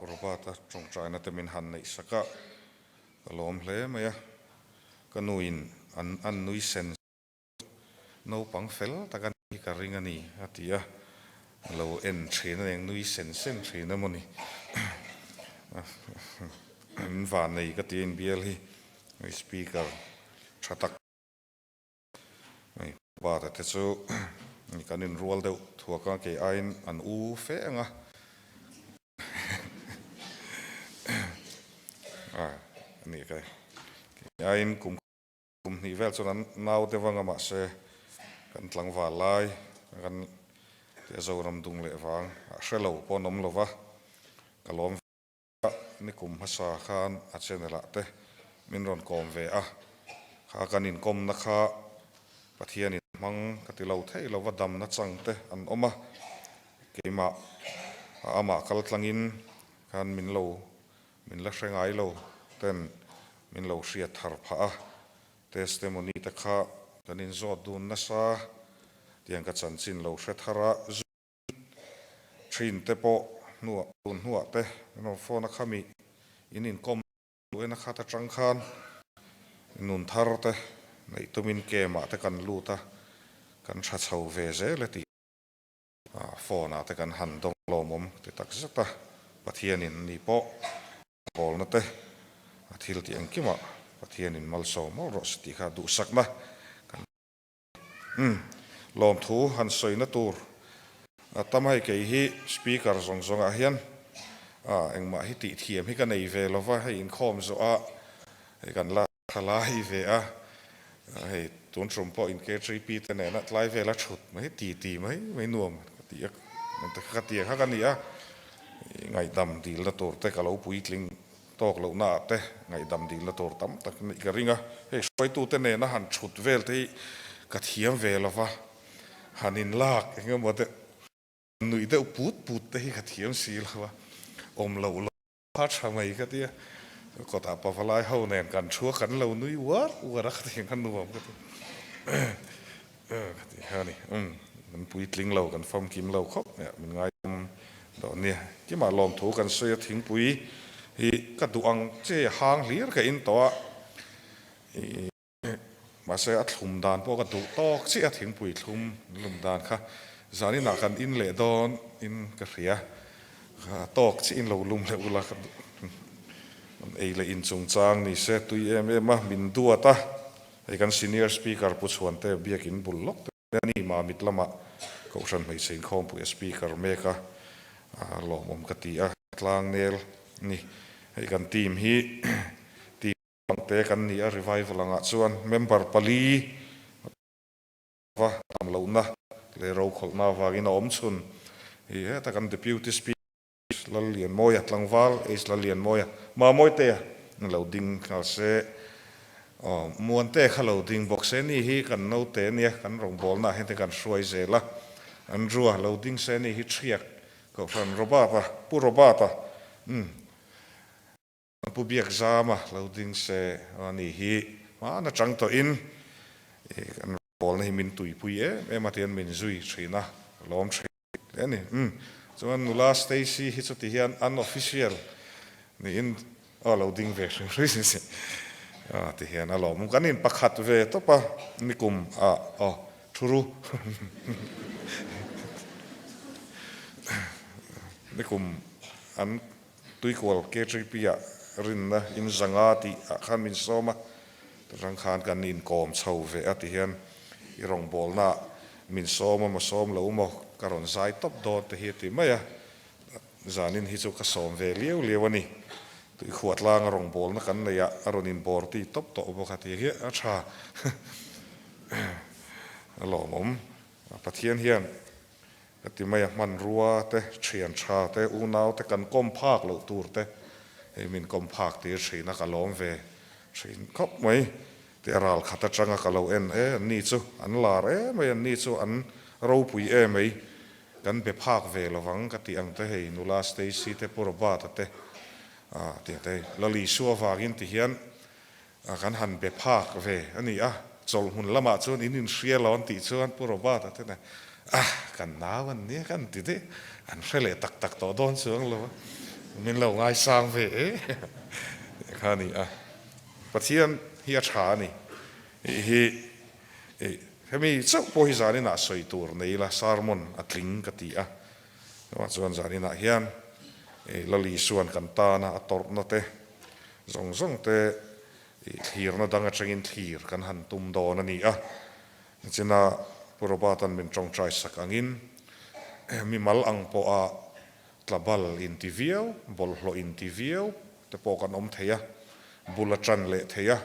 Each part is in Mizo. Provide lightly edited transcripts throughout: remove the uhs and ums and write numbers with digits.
Robert-a tawngtaina te min han neih sak a, ka lawm hle mai a, ka nuin an an nui sen naupang fel tak a nih hi ka ring a ni a ti a, a lo en thin a ni, nui sen sen thin emaw ni min vanei ka ti a inbial hi speaker tha tak. Bata te chu kan inrual deuh thuak a, kei aiin an u fe ang a. A ni ka kei aiin kum kum hnih vel chuan an nau deuh ang a mahse kan tlangval lai kan tia Zoram dung leh vang a hre lo pawh an awm lo va, ka lawm ve. Ni kum hmasa khan a channel ah te min rawn kawm ve a, kha kan inkawmna kha Pathian in hmang ka ti lo thei lo va damna chang te an awm a, keimah a amah kal tlangin khan min lo min la hre ngai lo ten min lo hriat thar phah a, testimony te kha kan inzawt dun nasa tiang ka chanchin lo hre thar a. Thin te pawh hnuah tun hnuah te min rawn phone a khami in inkawm duh en a khat atang khan nun thar te neih tumin camp ah te kan lut a, kan tha chho ve zel e tih phone ah te kan han dawng lawmawm ti tak zet a, Pathianin ni pawh bawlna te a thil tih engkimah Pathianin malsawm mawlh rawh se tih kha duhsakna kan Umm, lawmthu han sawina tur a tam a hei kei hi speaker zawng zawngah hian ah engmah hi tih thiam hi ka nei ve lo va, hei inkhawm zawh a hei kan la thalai ve a, hei tun tum pawh in KTP te nena tlai vela thut mai ti ti mai mai nuam ka ti a, ka ti ang kha ka ni a, ngaihdam dilna tur te ka lo puitling Tawk lohna ah te ngaihdam dilna tur tam tak nih ka ring a, hei hruaitute nena han thut vel te hi ka thiam ve lo va, han inlak eng emaw te nuih deuh put put te hi ka thiam si lo a, awm loh loh kha tha mai ka tia, kawtah pavalai ho nen kan thu a kan lo nui uar uar a ka ti kha nuam ka ti ka ti kha a ni, umm kan puitling lo kan famkim lo khawp mai a min ngai. Dawn nia, Kimah lawmthu kan sawi a thingpui hi ka duh ang che hang hlir ka in tawh a, mahse a thlum dan pawh ka duh tawk chiah a thingpui thlum lum dan kha zaninah kan in leh dawn in ka hria, tawk chiah in lo lum leh ula ka duh ei leh in chungchang ni se tui em em a min duat a, hei kan senior speaker Pu Chhuante biakin bul lawk te. Ni Mamit lamah Kohhran Hmeichhe Inkhawmpui a Speaker mek a, lawmawm ka ti a, tlangnel ni. Hei kan team hi team dangte kan ni a, revival angah chuan member pali va tam lohna leh rokhawlhna avangin a awm chhun. Hei heta kan Deputy Speaker. Lallianmawia tlangval H Lallianmawia Mamawite a lo ding nghal se aw Muante kha lo ding bawk se ni hi kan naute ania kan rawngbawlna ah hian te kan hruai zel a Andrew a lo ding se ni hi Thiak Kohhran Robert a Pu Robert a umm Pu Biakzama lo ding se a ni hi hmaan atang tawhin kan rawngbawlna hi min tuipui em em a tihian min zui thin a lawm thin. Hle a ni. Umm. Chuan nula Stacy hi chuti hian unofficial niin aw lo ding ve hrim hrim si si a ti hian a lawm. Kan in pakhat ve tawp a nikum ah aw thu ru nikum an Tuikual KTP ah rinna in zanga tih ah khan min sawm a, tutang khan kan inkawm chho ve a ti hian i rawngbawlna ah min sawm a maw sawm lo maw ka rawn zai tawp dawn te hi a ti mai a, zanin hi chu ka sawm ve liau liau a ni. Tuikhuah tlanga rawngbawlna kan neih ah a rawn inbawr ti tawp tawh bawk a ti hi a tha a lawmawm. Pathian hian Ka ti mai a, hmanrua te, thian tha te, unau te kan kawm phak loh tur te hei min kawm phak tir thin a, ka lawm ve thin khawp mai. Tih a ral khat atanga ka lo en e, an ni chu an lar em mai, an ni chu an ropui em mai, kan be phak ve lovang ka tih ang te hei nula Stacy te, Pu Robert-a te, tih ang te hei Lalisua vangin ti hian A kan han be phak ve a ni a, chawlhmun lamah chuan in inhria lo an tih chuan Pu Robert-a te nen ah kan nau an nia kan ti daih, an hre leh tak tak tawh dawn chuang lo a. Min lo ngaisang ve e tih kha a ni a. Pathian hi a tha a ni. Ih hi ih hemi chauh pawh hi zaninah sawi tur nei ila sermon a tling ka ti a. Chuvang chuan zaninah hian ih Lal Isuan kan tana a tawrhna te zawng zawng te ih thlirna dang atangin thlir kan han tum dawn a ni a. Nichina Pu Robert-a'n min tawngtai sak angin mimal ang pawha tlabal inti viau, bawlhhlawh inti viau te pawh kan awm thei a, bul a tan leh thei a,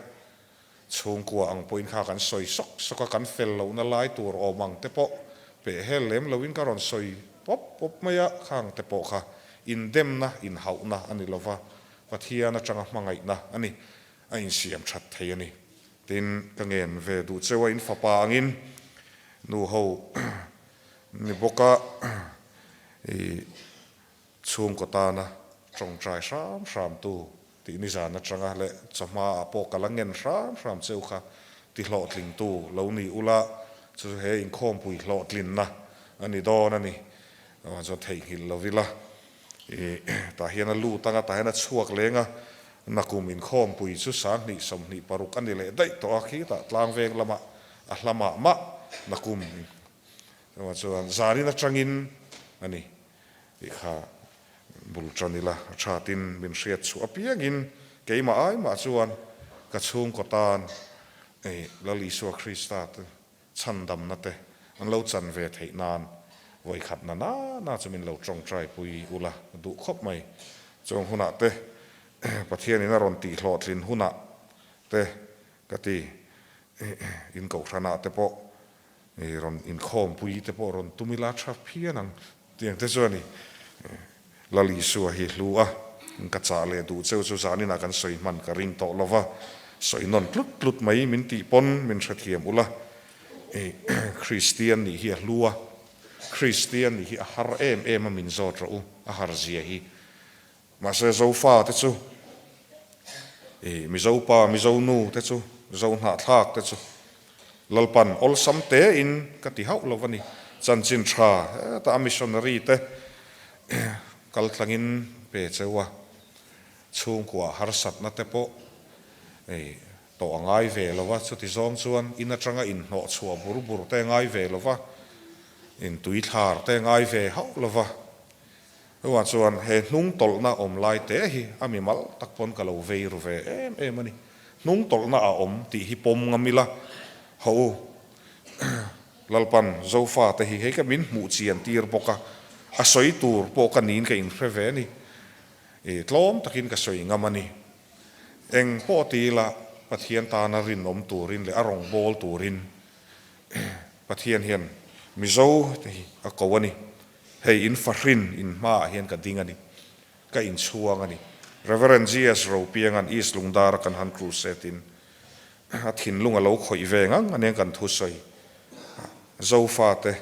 chhungkua ang pawhin kha kan sawi sawk sawk a, kan fel lohna lai tur awm ang te pawh peh hel lem loin ka rawn sawi pawp pawp mai a, khang te pawh kha indemna, inhauhna a ni lova, Pathian atanga hmangaihna a ni, a insiam that thei a ni. Tin, ka ngen ve duh cheu a, in fapa angin nu ho ni bawk a, i chhungkaw tana tawngtai hram hram tu tih nizan atanga leh chawhma ah pawh ka la ngen hram hram cheu kha ti hlawhtling tu lo ni ula chu he inkhawmpui hlawhtlinna a ni dawn a ni. Chuan theihnghilh lo ila i tah hian a lut anga tah hian a chhuak leng a, nakum inkhawmpui chu 20 26 a ni leh daih tawh a khitah tlangveng lamah a hla mah mah nakum Chuvang chuan zanin atangin a ni tih kha bul tan ila a thatin min hriat chhuah apiangin keimah ai mah chuan ka chhungkaw tan ei Lal Isua Krista te chhandamna te an lo chan ve theih nan vawikhat na na na chu min lo tawngtai pui ula duh khawp mai. Chung hunah te Pathianin a rawn tih hlawhtlin hunah te ka ti in kohhranah te pawh I rawn inkhawmpui te pawh rawn tum ila tha phian ang tiang te chuan i Lal Isua hi hlu a, ka chah leh duh cheu chu zaninah kan sawi hman ka ring tawh lova, sawi nawn tlut tlut mai min tih pawn min hrethiam ula, i Kristian nih hi a hlu a, Kristian nih hi a har em em a min zawt rawh u, a har zia hi. Mahse Zofa te chu, i Mizo pa, Mizo nu te chu, Zo hnahthlak te chu Lalpan awlsam tein ka ti hauh lo a ni. Chanchin tha heta a missionary te kal tlangin pe cheu a, chhungkua harsatna te pawh i tawh a ngai ve lo va, chuti zawng chuan in atanga inhnawh chhuah bur bur te a ngai ve lo va, intuithlar te a ngai ve hauh lo va. Chuvang chuan he hnung tawlhna awm lai te hi a mi mal tak pawn ka lo vei ru ve em em a ni. Hnung tawlhna a awm tih hi pawm ngam ila, Haw u, Lalpan Zofa te hi hei ka min hmuh chian tir bawk a, a sawi tur pawh ka niin ka inhre ve a ni. I tlawm takin ka sawi ngam a ni. Eng pawh ti ila Pathian tana rinawm turin leh a rawngbâwl turin Pathian hian Mizo te hi a ko a ni. Hei in fahrin in hmaah hian ka ding a ni. Ka inchhuang a ni. Rev. GS Ropianga'n East Lungdara kan han crusade in a thinlung a lo khawih ve ngang a nia kan thusawi. Zofate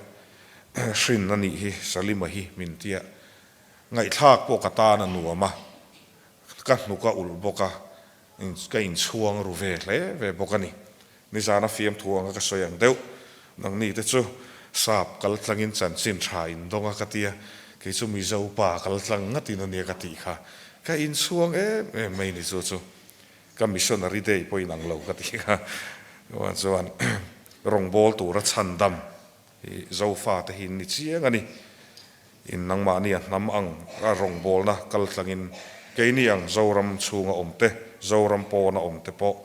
hrin a nih hi Salima hi min tia. Ngaihthlak pawh ka tan a nuam a, ka hnuk a ulh bawk a, Ka inchhuang ru ve hle ve bawk a ni. Nizana fiamthu anga ka sawi ang deuh. Nangni te chu sap kal tlangin chanchin tha in dawng a ka tia, kei chu Mizo pa kal tlang ngatin a nia ka tih kha. Ka inchhuang em em mai ni chu chu. Ka missionary day pawh inang lo ka tih kha. Chuan chuan rawngbâwl tura chhandam hi Zofa te hi in ni chiang a ni. In nangmahni a hnam ang a rawngbawlna kal tlangin keini ang Zoram chhunga awm te, Zoram pawna awm te pawh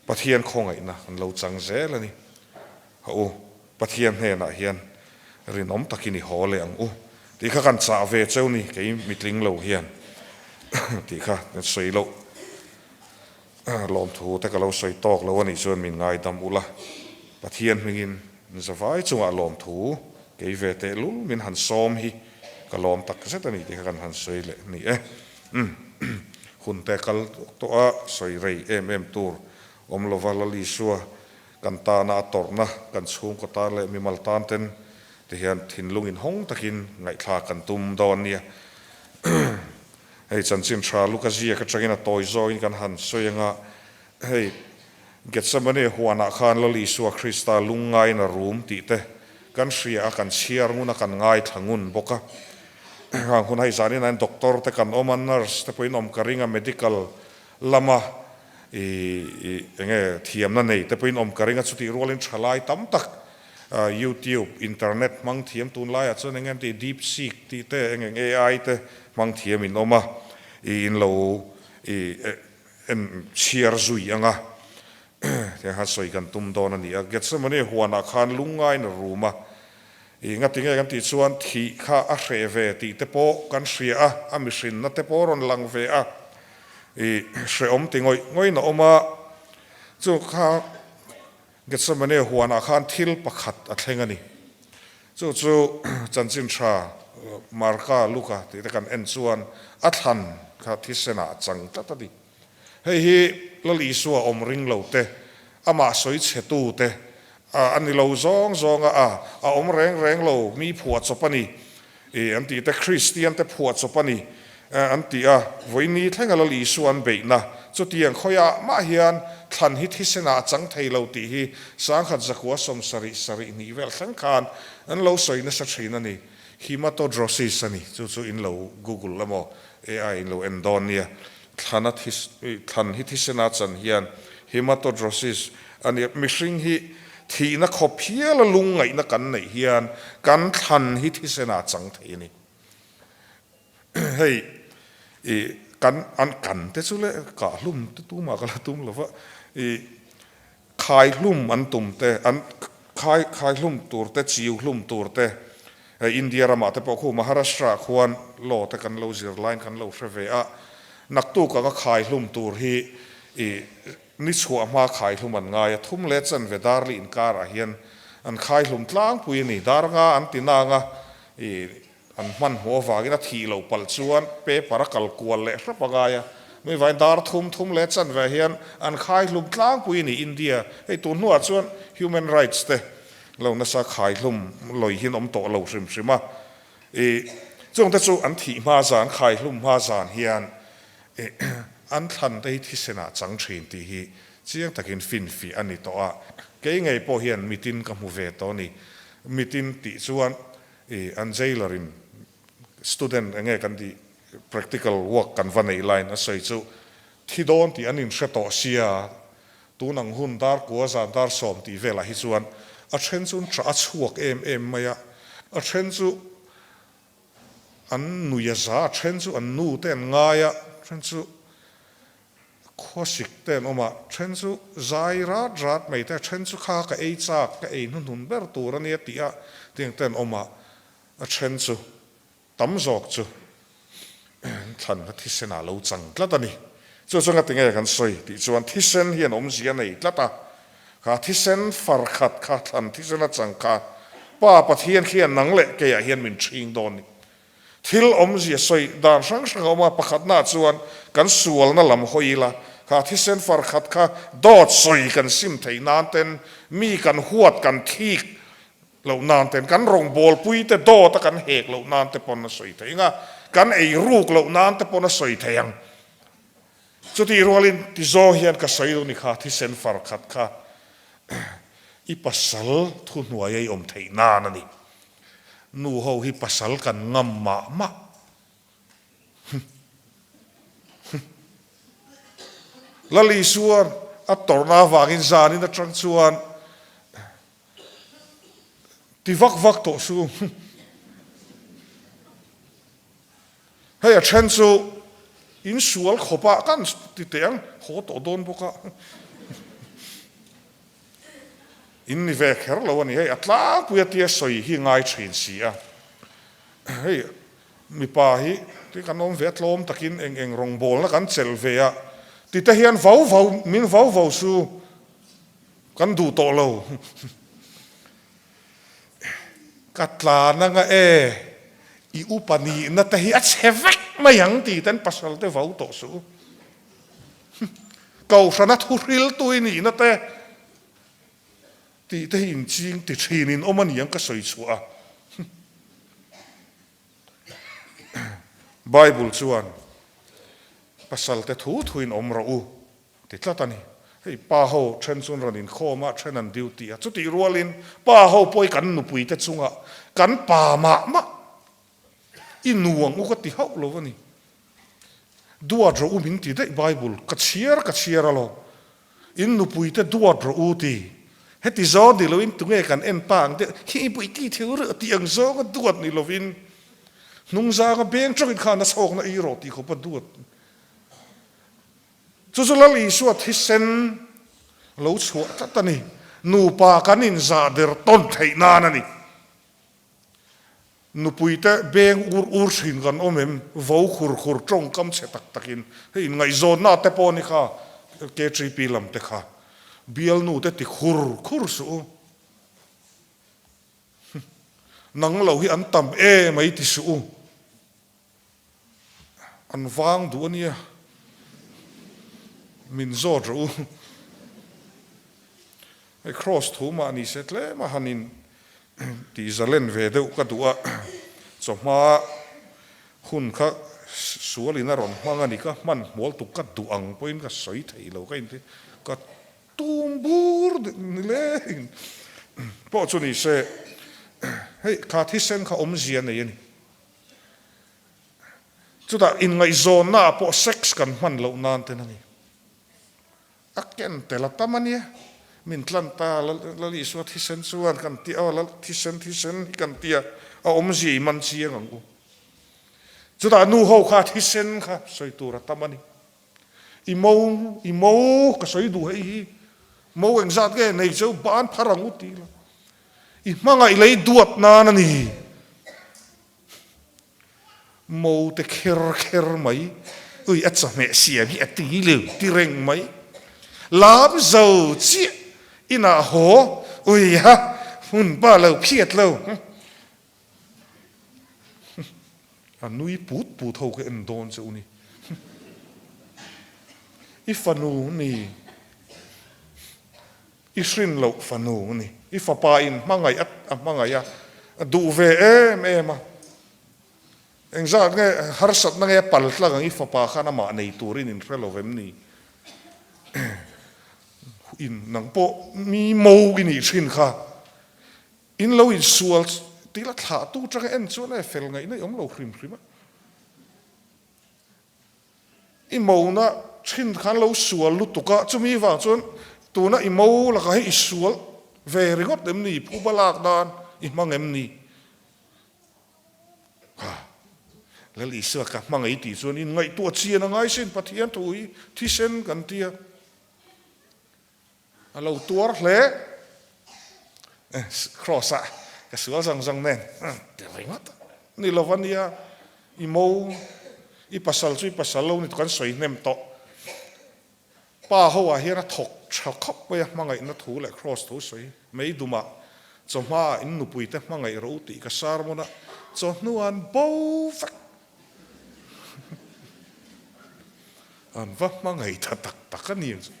Pathian khawngaihna kan lo chang zel a ni. Ha u, Pathian hnenah hian rinawm takin i haw leh ang u tih kha kan chah ve cheu ni, kei mitling lo hian tih kha kan sawi loh. Lawmthu te ka lo sawi tawk lo a nih chuan min ngaidam ula, Pathian hmingin zavai chungah lawmthu kei ve teh lul min han sawm hi ka lawm tak zet a ni tih kha kan han sawi leh a ni e. Hun te kal tawh a, sawi rei em em tur awm lova Lal Isua kan tana a tawrhna kan chhungkaw tan leh mimal tan ten ti hian thinlung inhawng takin ngaihthlak kan tum dawn nia. Hei chanchin tha Luka ziak atangin a tawi zawngin kan han sawi anga, hei Gethsemane huanah khan Lal Isua Krista lungngaiin a rum tih te kan hria a, kan chhiar ngun a, kan ngaithla ngun bawk a. Hang hun hei zanin ah hian doctor te kan awm a, nurse te pawhin awm ka ring a, medical lama ih enge thiamna nei te pawhin awm ka ring a, chutih rualin thalai tam tak youtube, internet hmang thiam tunlaiah chuan enge an tih deep seek tih te eng eng ai te hmang thiam in awm a, ih in lo ih en chhiar zui ang a, tiang khan sawi kan tum dawn a ni a. Gethsemane huanah khan lungngain a rum a, ih ngati nge kan tih chuan thih kha a hreh ve tih te pawh kan hria a, a mihrinna te pawh a rawn lang ve a, ih hrehawm ti ngawih ngawihin a awm a, chu kha Gethsemane huanah khan thil pakhat a thleng a ni. Chu chu chanchin tha Marka, Luka tih te kan en chuan a thlan kha thisenah a chang tlat a ni. Hei hi Lal Isua awm ring lo te, amah sawi chhe tu te a ni lo zawng zawng a, a a awm reng reng lo, mi phuah chawp a ni an tih te, Kristian te phuah chawp a ni an ti a, vawiini thlenga Lal Isua an beihna chutiang khawiah mah hian thlan hi thisenah a chang thei lo tih hi sangkhat zakua 70 sarih hnih vel thleng khan an lo sawi nasa thin a ni. Hematodrosis a ni, chu chu in lo google emaw AI in lo en dawn nia. Thlana thlan hi thisena chan hian hematodrosis a nia. Mihring hi thihna khawp hiala lungngaihna kan neih hian kan thlan hi thisena chang thei a ni. Hei i kan an kan te chu le kah hlum te tumah ka la tum lo va, i khai hlum an tum te an khai khai hlum tur te chiu hlum tur te hei India ramah te pawh khu Maharashtra ah khuan law te kan lo zir laiin kan lo hre ve a, naktuk anga khai hlum tur hi i ni chhuah hma khai hlum an ngai a, thum leh chanve dar lih inkarah hian an khai hlum tlangpui a ni, dar nga an ti nang a i An hmanhmawh avangin a thih loh palh chuan paper a kal kual leh hrep a ngai a, mi vain dar thum thum leh chanve hian an khai hlum tlangpui a ni India. Hei tun hnuah chuan human rights te lo nasa khai hlum lawi hian awm tawh lo hrim hrim a, ih chungte chu an thih hma zan khai hlum hma zan hian ih an thlan te hi thisen ah chang thin tih hi chiang takin finfiah a ni tawh a, kei ngei pawh hian mitin ka hmu ve tawh a ni. Mitin tih chuan I an jailer in student enge kan tih practical work kan va neih laiin a sawi chu thi dawn tih an inhre tawh sia, tun ang hun dar kua zan dar sawm tih velah hi chuan a then chu an tah a chhuak em em mai a, a then chu an nui a za, a then chu an nu te an ngai a, a then chu Khuasik te an awm a, then chu zai rat rat mai te, then chu kha ka ei chak, ka ei hnuhnun ber tur a nia tih a tiang te an awm a, a then chu tam zawk chu thlan kha thisen ah lo chang tlat a ni. Chu chu ngati nge kan sawi tih chuan thisen hian awmzia nei tlat a, kha thisen far khat kha thlan thisen a chang kha Pa Pathian khian nang leh keiah hian min ṭhing dawn ni. Thil awmzia sawi dan hrang hrang a awm a, pakhatnaah chuan kan sualna lam hawi ila, kha thisen far khat kha dawt sawi kan sim theih nan ten, mi kan huat kan thik loh nan ten, kan rawngbawlpui te dawt a kan hek loh nan te pawn a sawi thei ang a, kan ei ruk loh nan te pawn a sawi thei ang. Chutih rualin tizawng hian ka sawi lo ni kha thisen far khat kha i pasal thuhnuaia i awm theih nan a ni. Nu ho hi pasal kan ngam mah mah. Lal Isuan a tawrhna avangin zanin atang chuan ti vak vak tawh su. Hei a then chu insual khawpah kan ti teh ang, haw tawh dawn bawk a. In ni ve kher lo a ni, hei a tlangpui a tia sawi hi ngai thin si a, hei mipa hi ti kan awm ve a tlawm takin eng eng rawngbawlna kan chelh ve a ti te hian vau vau min vau vau su kan duh tawh lo ka tlan anga e i upa nihna te hi a chhe vek mai ang ti ten pasal te vau tawh suh. Kohhrana thuhriltu i nihna te tih te hi inching ti thin in awm a ni ang ka sawi chhuah a. Bible chuan pasal te thu thuin awm rawh u ti tlat a ni. Hei pa ho then chu an rawn inkhawm a, then an duty a. Chutih rualin pa ho pawh hi kan nupui te chungah kan pa mah mah. I nu ang u ka ti hauh lo a ni. Duat rawh u min ti daih Bible ka chhiar ka chhiar alawm. In nupuite duat rawh u ti. Heti zawng ni loin tunge kan en ta ang deuh hi i pui ti thil reuh tih ang zawnga duat ni lovin hnungzanga beng tawkin khan a chhawkna ei rawh tih khawpa duat. Chu chu Lal Isua thisen lo chhuah tlat a ni. Nupa kan inzah der tawn theih nan a ni. Nupuite beng ur ur thin kan awm em? Vo khur khur tawngkam chhe tak takin hei inngaihzawnna te pawh ni kha KTP lam te kha bialnu te ti khur khur suh u. Nang lo hi an tam em ai ti suh u. An vang duh a nia. Min zawt rawh u. Hei cross thu mah ni se tlem a han in tih zalen ve deuh ka duh a. Chawhma hun kha sual in a rawn hmang a ni. Ka hman hmual tuk ka duh ang pawhin ka sawi thei lo ka inti. Ka tum bur ni leng pawh chu ni se hei kha thisen kha awmzia nei a ni. Chutah inngaihzawnna ah pawh sex kan hman loh nan ten a ni. A ken tel a tam a nia. Min tlan ta Lal Isua thisen chuan kan ti a, Lal thisen thisen hi kan ti a, a awmzia i man chiang ang u. Chutah nu ho kha thisen kha sawi tur a tam a ni. I mo, i mo ka sawi duh hei hi, mo engzat nge nei cheu ban phar ang u ti la. I hmangaih lei duat nan a ni. Mo te kher kher mai, ui a chawhmeh siam hi a ti leu ti reng mai. Lam zo chiah inah haw, ui ha hmun pa lo phiat lo. A nui put put ho ka en dawn che u ni. I fanu ni. I hrin loh fanu ni. I fapa in hmangaih a a hmangaih a, a duh ve em em a. Engzat nge harsatna nge pal tlang ang i fapa khan amah nei turin in hre lo vem ni? In nang pawh mi mo i nih thin kha. In lo insual tih la thlah tu tanga en chuan e fel ngaihna i awm lo hrim hrim a. I mona thin khan lo sual lutuk a, chumi vang chuan tuna i mo lakah hi i sual ve ringawt em ni, phuba lak nan i hmang em ni? Ha, Lal Isua ka hmangaih tih chuan inngaihtuah chian a ngai sin, Pathian thu hi thisen kan tia. A lo tuar hle. Cross ah ka sual zawng zawng nen ti ringawt a ni lo a nia. I mo, i pasal chu i pasal lo ni kan sawi hnem tawh. Pa ho ah hian a thawk tha khawp mai a, hmangaihna thu leh cross thu sawi mai dumah chawhma ah in nupui te hmangaih rawh u tih ka sermon a, chawhnu an bo vek. An va hmangaih ta tak tak a ni ang chu.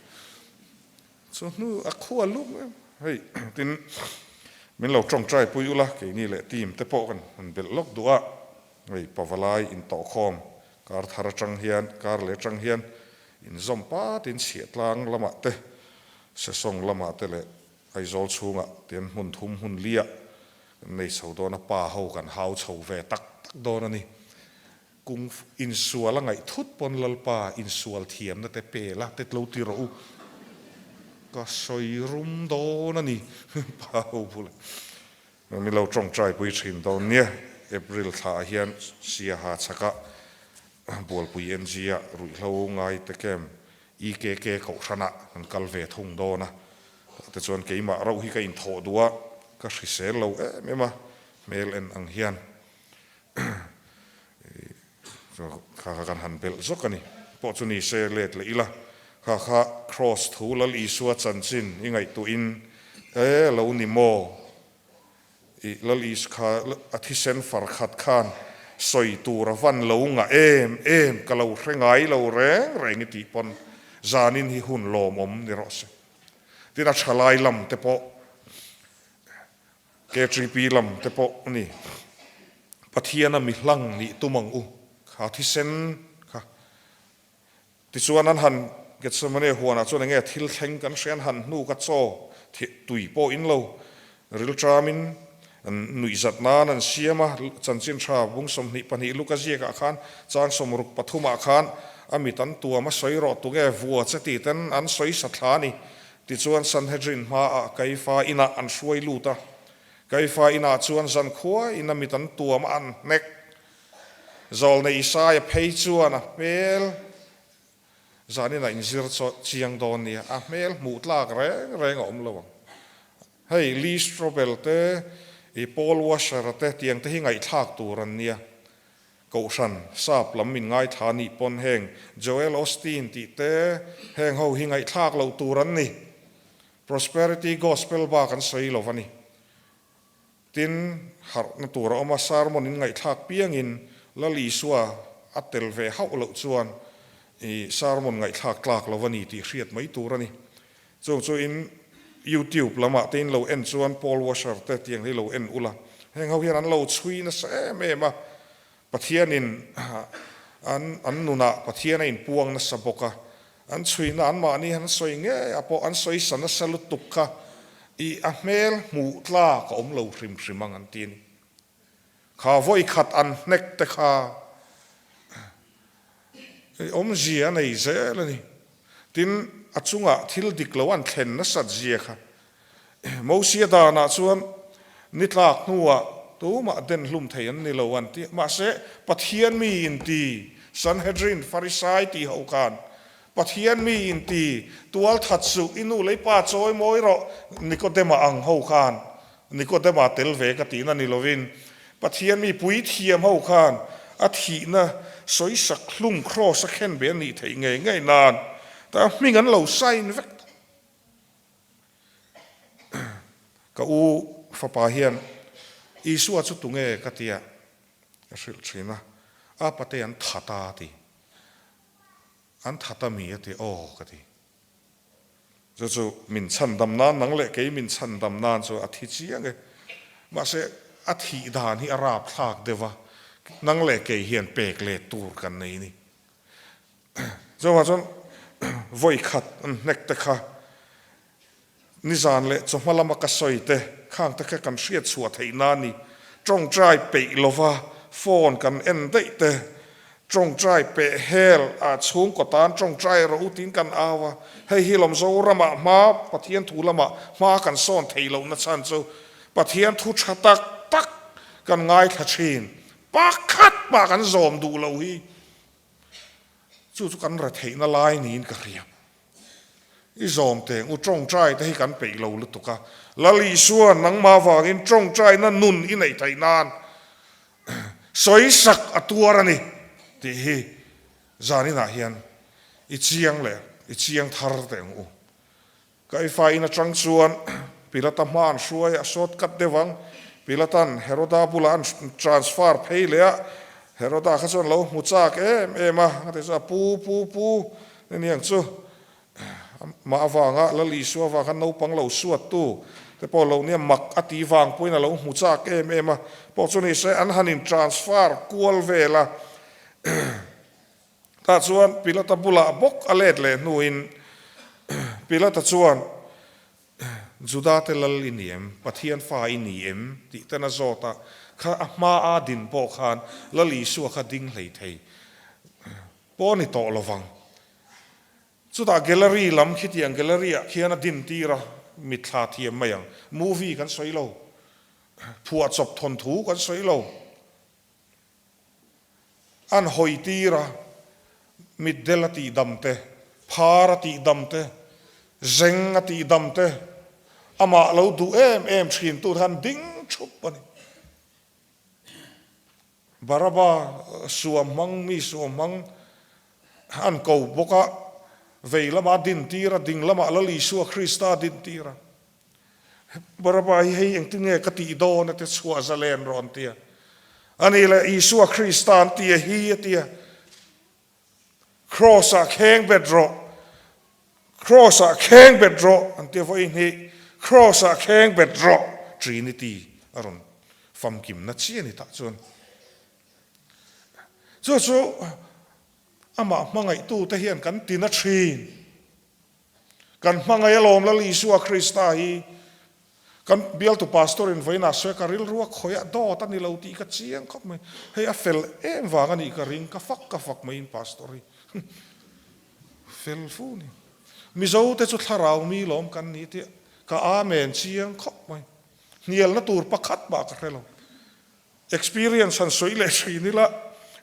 Chu hnu a khua luk em hei tin min lo tawngtai pui ula keini leh team te pawh kan han belh lawk duh a, hei pavalai intawhkhawm kar thar atang hian kar leh atang hian inzawm patin chhiahtlang lamah te sesawng lamah te leh Aizawl chhungah tian hmun thum hmun liah kan nei chho dawn a, pa ho kan hau chho ve tak tak dawn a ni. Kung insual a ngaih thut pawn Lalpa insual thiamna te pe la te lo ti rawh u. Ka sawi rum dawn a ni pa ho bulah. Mi lo tawngtai pui thin dawn nia. April thla ah hian Siaha chhakah Bualpui NG ah ruihhlo ngai te kem EKK kohhranah kan kal ve thung dawn a. Tah te chuan keimah rauh hi ka inthawh duh a, ka hrisel lo em em a, hmel en ang hian. Kha kha kan han belh zawk a ni. Pawh chu ni se let leh ila, kha kha Kraws thu Lal Isua chanchin i ngaihtuahin e lo ni maw? I Lal Is kha a thisen far khat khan sawi tur a van lo ngah em em ka lo hre ngai lo reng reng i tih pawn zanin hi hun lawmawm ni rawh se. Tin a thalai lam te pawh KTP lam te pawh a ni. Pathiana mi hlang nih tum ang u kha thisen kha. Tichuan an han Gethsemane huanah chuan enge thil thleng kan hria an han hnu ka chaw tui pawh in lo rilṭamin. Nuihzat nan an siam a, chanchin tha bung 22 Luka ziakah khan chang 63 ah khan a mit an tuam a sawi rawh tunge vua che tih ten an sawi sa thla a ni. Tichuan Sanhedrin hmaah Kaifa inah an hruai lut a, Kaifa inah chuan zankhua in a mit an tuam a an hnek. Zawlnei Isaia phei chuan a hmel Zanin ah inzir chiang dawn nia, a hmel hmuh tlak reng reng a awm lo ang. Hei Lee Strobel te, i Paul Washer a te tiang te hi ngaihthlak tur an nia. Kohhran, sap lam min ngaithla nih pawn heng Joel Osteen tih te heng ho hi ngaihthlak loh tur an ni. Prosperity Gospel bak an sawi lo va ni. Tin, harhna tur a awm a, sermon in ngaihthlak piangin Lal Isua a tel ve hauh loh chuan i sermon ngaihthlak tlak lo a ni tih hriat mai tur a ni. Chung chu in YouTube lamah te in lo en chuan Paul Washer te tiang hi lo en ula, heng ho hian an lo chhui nasa em em a, Pathianin an an nunah Pathian a inpuang nasa bawk a, an chhuina anmahni han sawi ngei a pawh an sawi sa nasa lutuk kha i a hmel hmuh tlak a awm lo hrim hrim ang an ti a ni. Kha vawi khat an hnek te kha i awmzia a nei zel a ni. Tin, a chungah thil dik lo an thlen nasat zia kha Mosia danah chuan ni tlak hnuah tumah den hlum thei an ni lo an ti. Mahse, Pathian mi inti, Sanhedrin, Farisai tih ho khan, Pathian mi inti, tual that suh, i nu lei pa chawi mawi rawh, Nikodema ang ho khan, Nikodema tel ve ka tihna ni lovin, Pathian mi puithiam ho khan a thihna sawisak hlum kraws a khen ve a nih theih ngei ngei nan ta hming an lo sign vek tawh. Ka u fapa hian Isua chu tunge ka tia ka hrilh thin a, a pate an that a ti, an that a mi a ti aw ka ti. Chu chu min chhandam nan nang leh kei min chhandam nan chu a thi chiang e. Mahse a thih dan hi a rapthlak deuh a, nang leh kei hian pek let tur kan nei ni. Chuvang chuan vawi khat an hnek te kha nizan leh chawhma lama ka sawi te khang te kha kan hriat chhuah theih na ni. Tawngtai peih lova phone kan en daih te, tawngtai peh hel ah chhungkaw tan tawngtai rawh u tiin kan au a. Hei hi lawm Zoramah hma Pathian thu lamah hma kan sawn theih lohna chhan chu Pathian thu tha tak tak kan ngaithla thin. Pakhat mah kan zawm duh loh hi. Chu chu kan retheihna lai niin ka hria. I zawm teng u tawngtai te hi kan peih lo lutuk a. Lal Isua nangmah vangin tawngtaina nun i neih theih nan sawisak a tuar a ni tih hi zaninah hian i chiang leh i chiang thar teng u. Kaifa in atang chuan Pilata hma an hruai a sawt kat deuh ang. Pilatan Heroda bulah an transfer phei leh a, Heroda kha chuan lo hmu chak em em a, a ti chuan pu pu pu ni niang chu mah avanga Lal Isua avang khan naupang lo suat tu te pawh lo nia mak a ti vang pawhin a lo hmu chak em em a, pawh chu ni se an han in transfer kual vel a. Tah chuan Pilata bulah bawk a let leh hnuin Pilata chuan, Judate lal i ni em? Pathian fa i ni em? tih ten a zawt a. Kha a hmaa din pawh khan Lal Isua kha ding hlei thei pawh a ni tawh lo vang. Chutah gallery lam khitiang gallery ah khian a din tir a, mitthla thiam mai ang. Movie kan sawi lo, phuahchawp thawnthu kan sawi lo. An hawi tir a, mitdel a tihdam te, phar a tihdam te, zeng a tihdam te, amah lo duh em em thin tur khan ding thup a ni. Baraba suam hmang, mi suam hmang an ko bawk a, vei lama din tir a, ding lamah Lal Isua Krista din tir a. Baraba hi hei engtin nge ka tih dawn a ti chhuah zalen rawh an ti a. Ani leh Isua Krista an ti a hi a ti a. Cross ah kheng bet rawh, cross ah kheng bet rawh an ti a vawi hnih, cross ah kheng bet rawh Trinity a rawn famkimna chi a ni tah chuan. Chu chu amah hmangaihtute hian kan ti na thin. Kan hmangaih alawm Lal Isua Krista hi. Kan bialtu pastor in vawiinah sawi ka rilru a khawiah dawt a ni lo tih ka chiang khawp mai. Hei a fel em vang a nih ka ring, ka fak ka fak mai in pastor hi fel fu ni. Mizo te chu thlarau mi lawm kan ni tih ka amen chiang khawp mai. Hnialna tur pakhat mah ka hre lo. Experience han sawi leh thin ila,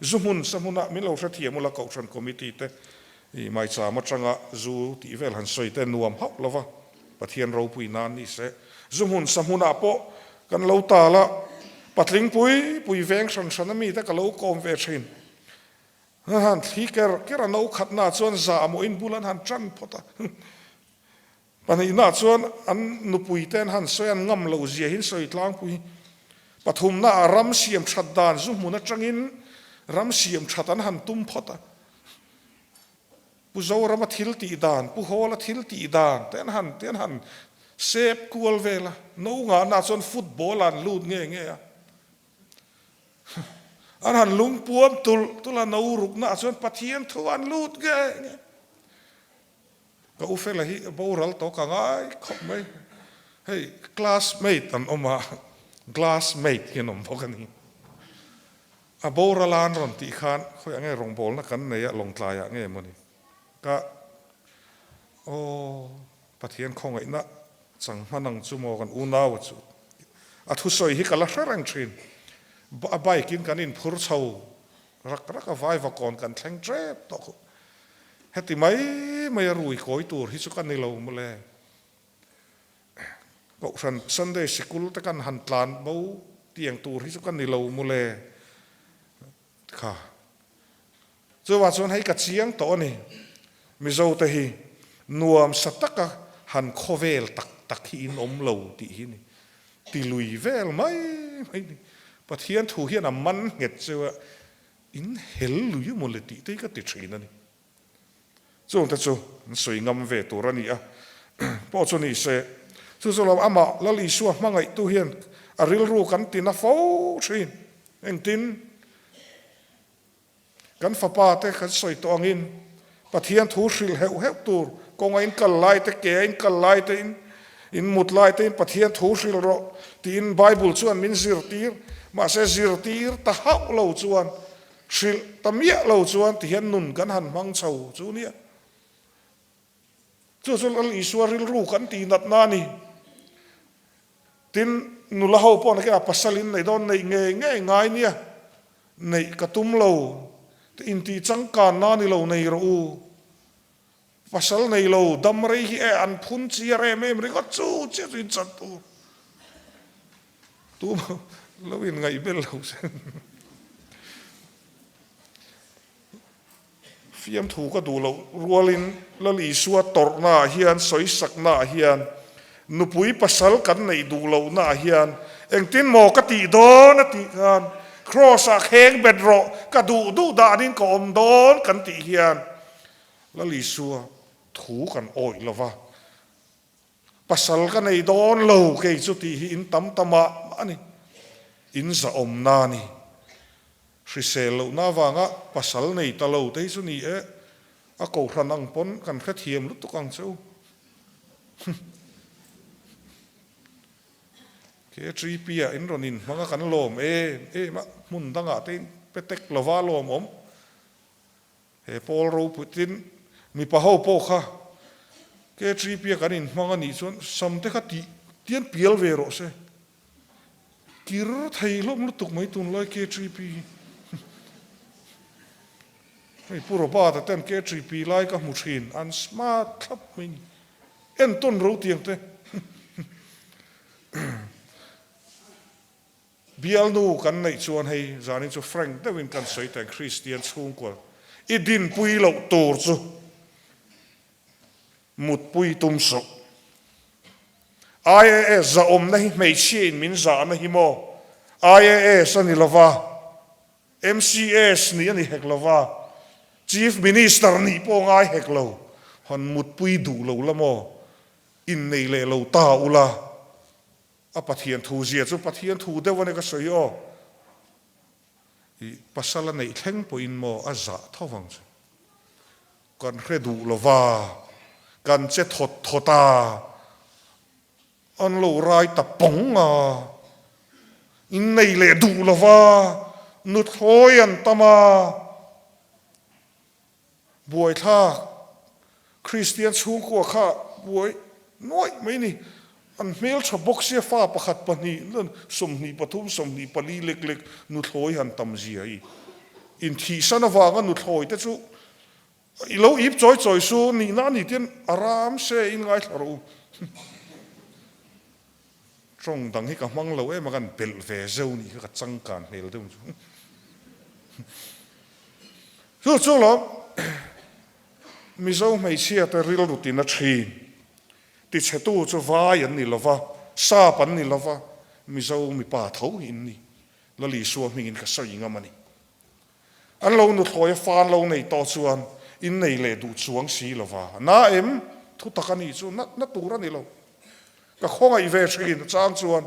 zu hmun sa hmuna min lo hrethiam ula Kohhran Committee te i maicham atanga zu tih vel han sawi te nuam hauh lova, Pathian ropui nan ni se. Zu hmun sa hmunah pawh kan lo tal a, patling pui pui veng hran hran a mite ka lo kawm ve thin. An han thli ker ker a, no khatnaah chuan zah mawhin bul an han tan phawt a. Pahnihnaah chuan an nupuite an han sawi an ngam loh zia hi sawi tlangpui. Pathumnaah ram siam that dan zu hmun atangin ram siam that an han tum phawt a. Pu Zorama thil tih dan, Pu Hawla thil tih dan te an han te an han sep kual vel a. No ngahnaah chuan football an lut nge nge a. An han lungpuam tulh tulh a, no ruknaah chuan Pathian thu an lut nge nge. Ka u fela hi boral tawh ka ngai khawp mai. Hei classmate an awm a, glassmate hi an awm bawk a ni. A boral a an rawn tih khan khawiah nge rawngbawlna kan nei a, Lawngtlaiah nge mawni. Ka aw Pathian khawngaihna chang hman ang chu maw kan unau a chu. A thusawi hi ka la hre reng thin. A bike in kan inphur chho Rak rak a vai vakawn kan thleng tep tawh khuh. Heti mai mai a rui kawi tur hi chu ka ni lo mawle. Kohhran Sunday sikul te kan han tlan bo tiang tur hi chu ka ni lo mawle. Kha. Chuvang chuan hei ka chiang tawh a ni. Mizo te hi nuam sa taka han khawvel tak tak hi in awm lo tih hi ni. Ti lui vel mai mai ni. Pathian thu hian a man nghet cheu a, in hel lui emaw le tih te hi ka ti thin a ni. Chungte chu an sawi ngam ve tur a ni a, pawh chu ni se, chu chu lo amah Lal Isua hmangaihtu hian a rilru kan ti na fo thin. Engtin? Kan fapa te kan sawi tawh angin Pathian thu hrilh heuh heuh tur kawnga in kal lai te, ke a in kal lai te in, in mut lai te in Pathian thu hrilh rawh tiin Bible chuan min zirtir. Mahse zirtir ta hauh lo chuan, hrilh ta miah lo chuan tihian nun kan han hmang chho chu nia. Chu chu Lal Isua rilru kan tih natna a ni. Tin, nula ho pawh nakinah pasal in neih dawn neih ngei ngei ngai nia, neih ka tum lo, intih changkanna ni lo nei rawh u. Pasal nei lo dam rei hi e an phun chiar em em ringawt chu chiah chu in chan tur. Tu lo in ngaihbel lo se. Fiamthu ka duh loh rualin Lal Isua tawrhnaah hian, sawisaknaah hian, nupui pasal kan neih duh lohnaah hian engtin maw ka tih dawn a tih khan Kraws-ah kheng bet rawh, ka duh duh danin ka awm dawn kan tih hian Lal Isua thu kan awih lo va, pasal ka nei dawn lo kei chu tih hi in tam ta mah mah a ni, in zahawmna a ni. Hrisel lohna avanga pasal nei ta lo te hi chu ni e, a kohhran ang pawn kan hrethiam lutuk ang che u. KTP ah in rawn inhmang a kan lawm em em a, hmun dangah te in pe tek lova lawmawm. He pawl ropuitin mipa ho pawh kha KTP a kan inhmang a nih chuan sam te kha tih tian pial ve rawh se. Kir thei hlawm lutuk mai tunlai KTP hi. Hei Pu Robert-a ten KTP lai ka hmu thin, an smart thlap mai ni. Entawn ro tiang te. Bialnu kan neih chuan hei zanin chu frank deuhin kan sawi teh Kristian chhungkua i dinpui loh tur chu mutpui tum suh. IAS zahawmna hi hmeichhia in min zahna hi maw? IAS a ni lova, MCS nih a ni hek lova, Chief Minister nih pawh ngai hek lo, han mutpui duh lo la maw? Innei leh lo ta ula. A Pathian thu zia chu Pathian thu deuh a ni ka sawi aw. I pasal a neih thleng pawhin maw a zah tho vang chu. Kan hre duh lo va, kan che thawt thawt a. An lo rai ta pawng a, innei leh duh lova nuthlawi an tam a, buaithlak Kristian chhungkua kha buai nuaih mai ni. An hmeltha bawk sia fa pakhat pahnih 23 24 lek lek nuthlawi han tam zia hi. Inthihsan avanga nuthlawi te chu I lo ip chawi chawi su, nihna a ni tian a ram se in ngaithla rawh u. Tawng dang hi ka hmang lo em a, kan belh ve zeuh nih kha ka changkan hmel deuh chu. Chu chu lawm Mizo hmeichhia te rilru tina thin. Tichhetu chu vai an ni lova, sap an ni lova, Mizo mipa tho hi in ni. Lalisua hmingin ka sawi ngam a ni. An lo nuthlawi a fan lo nei tawh chuan in nei leh duh chuang si lova. Na em? Thu tak a nih chu na na tur a ni lo. Ka khawngaih ve thin a chang chuan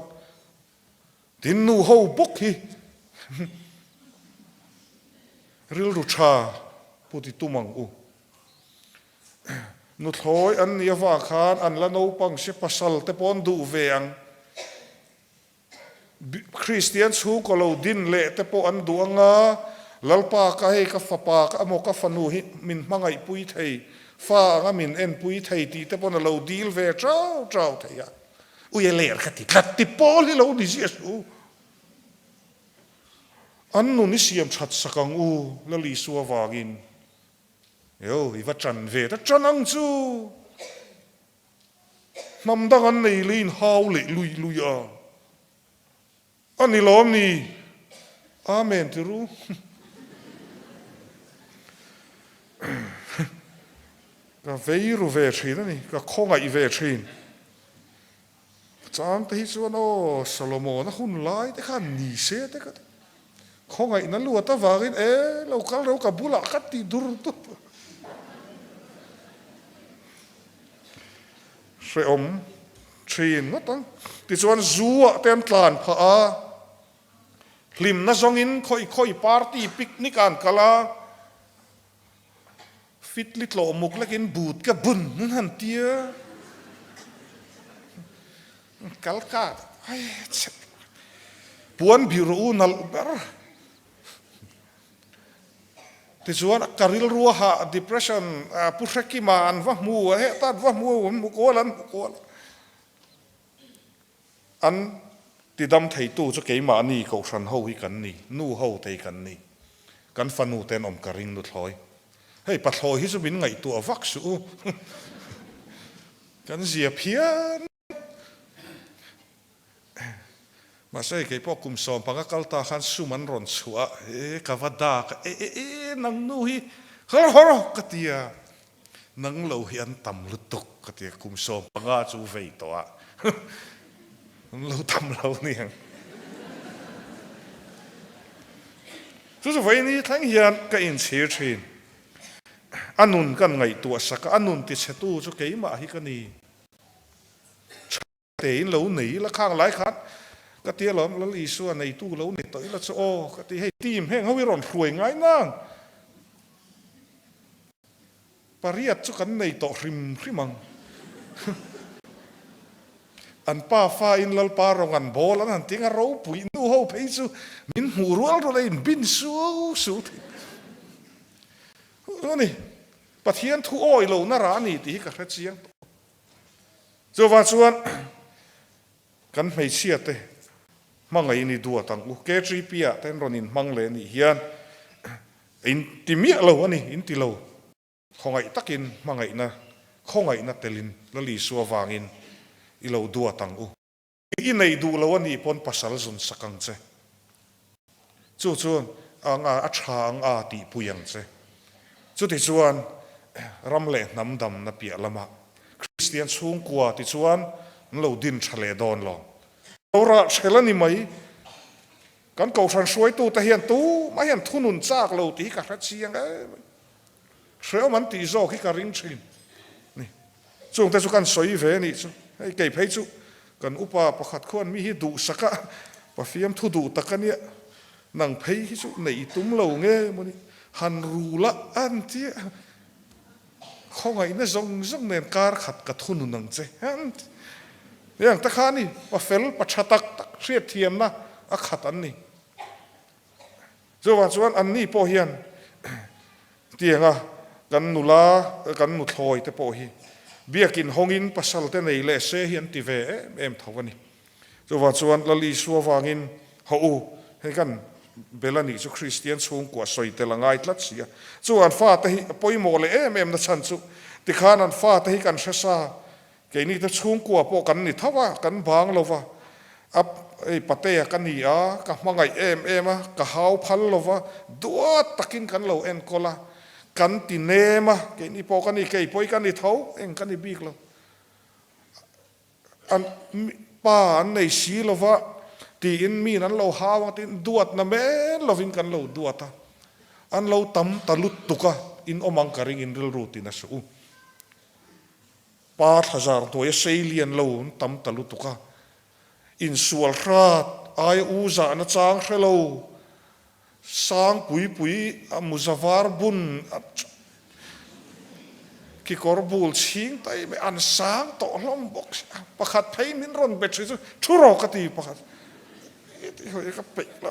tin nu ho bawk hi rilru tha pu ti tum ang u. Nuthlawi an nih avang khan an la naupang si pasal te pawh an duh ve ang. Kristian chhungkaw lo din leh te pawh an duh ang a, Lalpa ka hei ka fapa ka emaw ka fanu hi min hmangaihpui thei, fa anga min enpui thei tih te pawn a lo dil ve chau chau thei a. Ui a ler ka ti tlat ti pawl hi lo ni ziah suh u. An nun i siam that sak ang u Lal Isua vangin. Eo i va ṭan ve ta ṭan ang chu. Hnam dang an nei leh in hau leh lui lui a, a ni lawm ni? Amen ti ru. Ka vei ru ve thin a ni, ka khawngaih ve thin. Chang te hi chuan aw Solomon-a hun lai te khan ni se te ka ti. Khawngaihna luat avangin e lo kal ro ka bulah ka ti dur dur. Hrehawm thin ngawt ang. Tichuan zu ah te an tlan phah a, hlimna zawngin khawi khawi party picnic ah an kal a, fitli tlawh muk lekin but ka bun an han tia, kal ka puan bih rawh u nalh ber. Tichuan ka rilru a hah, depression, Pu Hrekima an va hmu a, heta an va hmu, an hmu kual, an hmu kual. An tidam theitu chu keimahni Kohhran ho hi kan ni, nu ho te hi kan ni. Kan fanu te an awm ka ring nuthlawi. Hei pathlawi hi chu min ngaihtuah vak suh u. Kan zia phian. Mahse kei pawh kum 15 kal ta khan sum an rawn chhuah a, e ka va dak a, e e e nang nu hi hawr hawr ka ti a, nang lo hi an tam lutuk ka ti a, kum 15 chu vei tawh a, an lo tam lo ni ang. Chu chu vawiin thleng hian ka inchhir thin, a nun kan ngaihtuah sak a, a nun tichhetu chu keimah hi ka ni. Tein lo nei ila khang lai khan ka ti alawm Lal Isua neitu lo ni tawh ila chu aw ka ti hei team heng ho hi rawn hruai ngai nang pariat chu kan nei tawh hrim hrim ang an pa fa in Lalpa rawng an bawl an han ti anga ropui nu ho phei chu min hmuh rual rual a in bin su su thei chu ani Pathian thu awi lo na rah a ni tih hi ka hre chiang tawh. Chuvang chuan kan hmeichhia te hmangaih ni duat ang u. KTP ah te an rawn inhmang leh anih hian in ti miah lo a ni, in ti lo. Khawngaih takin hmangaihna, khawngaihna telin Lal Isua vangin i lo duat ang u. I neih duh lo a nih pawn pasal zun sak ang che. Chu chuan ang a, a tha ang a tihpui ang che. Chutichuan ram leh hnam damna piah lamah Kristian chhungkua tichuan an lo din tha leh dawn lo. Lo rah hrel a ni mai. Kan kohhran hruaitute hian tumah hian thunun chak lo tih hi ka hre chiang em mai. Hrehawm an tih zawk hi ka ring thin ni. Chungte chu kan sawi ve nih chu. Hei kei phei chu kan upa pakhat khuan mi hi duhsak a, Pafiam thu duh tak a nia, nang phei hi chu neih tum lo nge maw ni, han rul a an ti a, khawngaihna zawng zawng nen kar khat ka thunun ang che an ti. Heng te kha a ni, pa fel, pa tha tak tak hriatthiamna a khat an ni. Chuvang chuan anni pawh hian tianga kan nula, kan nuthlawi te pawh hi biakin hawngin pasal te nei leh se hi an ti ve em em tho a ni. Chuvang chuan Lal Isua vangin haw u, hei kan bel a nih chu Kristian chhungkua sawi tel a ngai tlat si a. Chu an fate hi a pawimawh leh em em na chhan chu tikhan an fate hi kan hre sa, keini te chhungkua pawh kan ni tho a, kan bang lo va, a hei patea ka ni a, ka hmangaih em em a, ka hau phal lo va, duat takin kan lo enkawl a, kan ti nem a, keini pawh ka ni, kei pawh hi ka ni tho, eng ka ni bik lo. An pa an nei si lo va tiin miin an lo hau ang tiin duatna men lovin kan lo duat a, an lo tam ta lutuk a, in awm ang ka ring in rilru tin a suh u. Pa thlazar hnuaia sei lian lo an tam ta lutuk a, insual hrat aia u zahna chang hre lo Sang pui pui a muzavar bun a kekawr bul chhing tai mai an sang tawh hlawm bawk si a, pakhat phei min rawn be thin chu thu rawh ka ti pakhat ti hawi ka peih la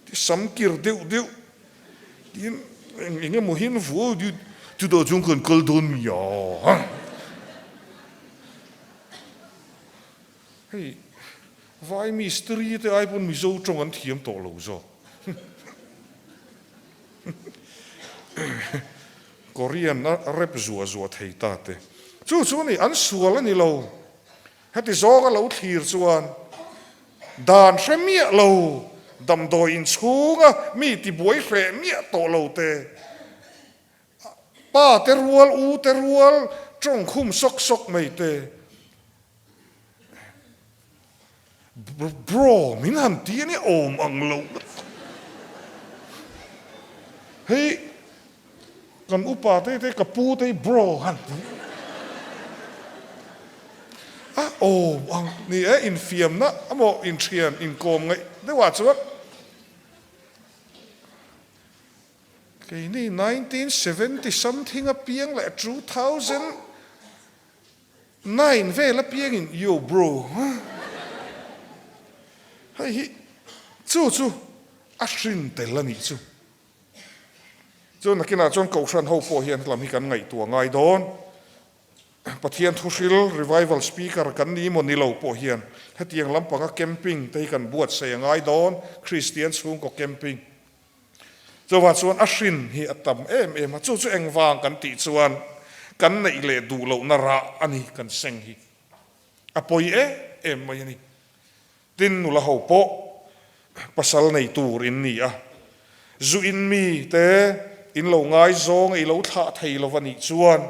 ti sam kir deuh deuh tin eng eng emaw hian vuau chutah chuan kan kal dawn mi a. Hei vai mistiri te ai pawn Mizo tawng an thiam tawh lo zawk. Korean a rep zuah zuah thei ta te. Chu chu ni an sual a ni lo. Heti zawng a lo thlir chuan dan hre miah lo, damdawi inchhunga mi tibuai hreh miah tawh lo te. Pa te rual, u te rual, tawng khum sawk sawk mai te. Bro, min han ti a nia awm ang lo lutuk. Hei kan upa te te ka pu te hi bro han ti a awm ang ni e, infiamna emaw inthian inkawm ngaih deuhah chuan. Keini 1970 something apiang leh 2009 vel apiangin yo bro hei hi chu chu a hrin tel a nih chu. Chu nakinah chuan Kohhran ho pawh hian helam hi kan ngaihtuah ngai dawn. Pathian thuhril revival speaker kan ni maw ni lo pawh hian hetiang lampanga camping te hi kan buatsaih a ngai dawn, Kristian chhungkaw camping. Chuvang chuan a hrin hi a tam em em a, chu chu engvang kan tih chuan kan neih leh duh lohna rah a ni kan seng hi. A pawi em em mai a ni. Tin nula ho pawh pasal nei tur in ni a, zu in mi te in lo ngaizawng i lo thlah thei lo va nih chuan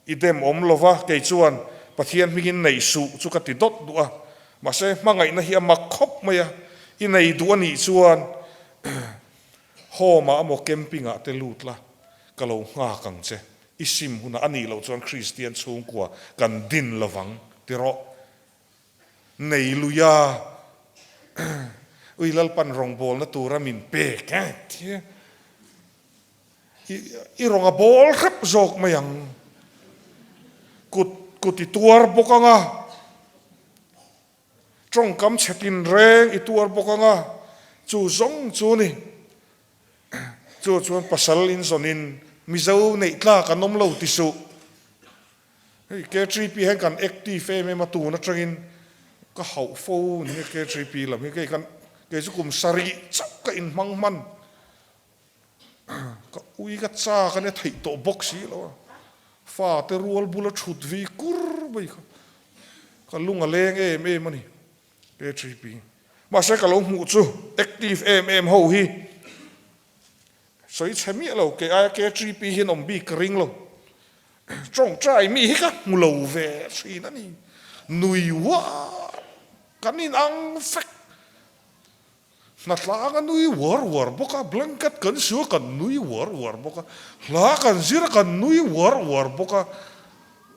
I dem awm lo va, kei chuan Pathian hmingin nei suh chu ka ti dawt duh a. Mahse, hmangaihna hi a mak khawp mai a, i nei duh a nih chuan home-ah emaw camping-ah te lut la, ka lo nghak ang che. I sim hunah a nih loh chuan Kristian chhungkua kan din lo vang ti rawh. Nei luia ui Lalpan rawngbawlna tura min pek e ti. I rawn a bawl hrep zawk mai ang. Kut kut i tuar bawk ang a, tawngkam chhe tinreng i tuar bawk ang a, chu zawng chu ni. Chu chuan pasal inzawnin Mizo neih tlak an awm lo ti suh. Hei KTP hian kan active em em a, tun atangin ka hauh fo ni nge KTP lam hi kei kan kei chu kum sarih chauh ka inhmang hman. Ka ui ka chak a nia theih tawh bawk si lo a, fa te rual bula thut vi kur mai kha ka lung a leng em em a ni KTP. Mahse ka lo hmuh chu active em em ho hi sawi chhe miah lo kei aia KTP hian awm bik ka ring lo. Tawngtai mi hi ka hmu lo ve thin a ni, nui uar kan inang vek. Hnatlang a nui uar uar bawk a, blanket kan su a kan nui uar uar bawk a, hla kan zir a kan nui uar uar bawk a,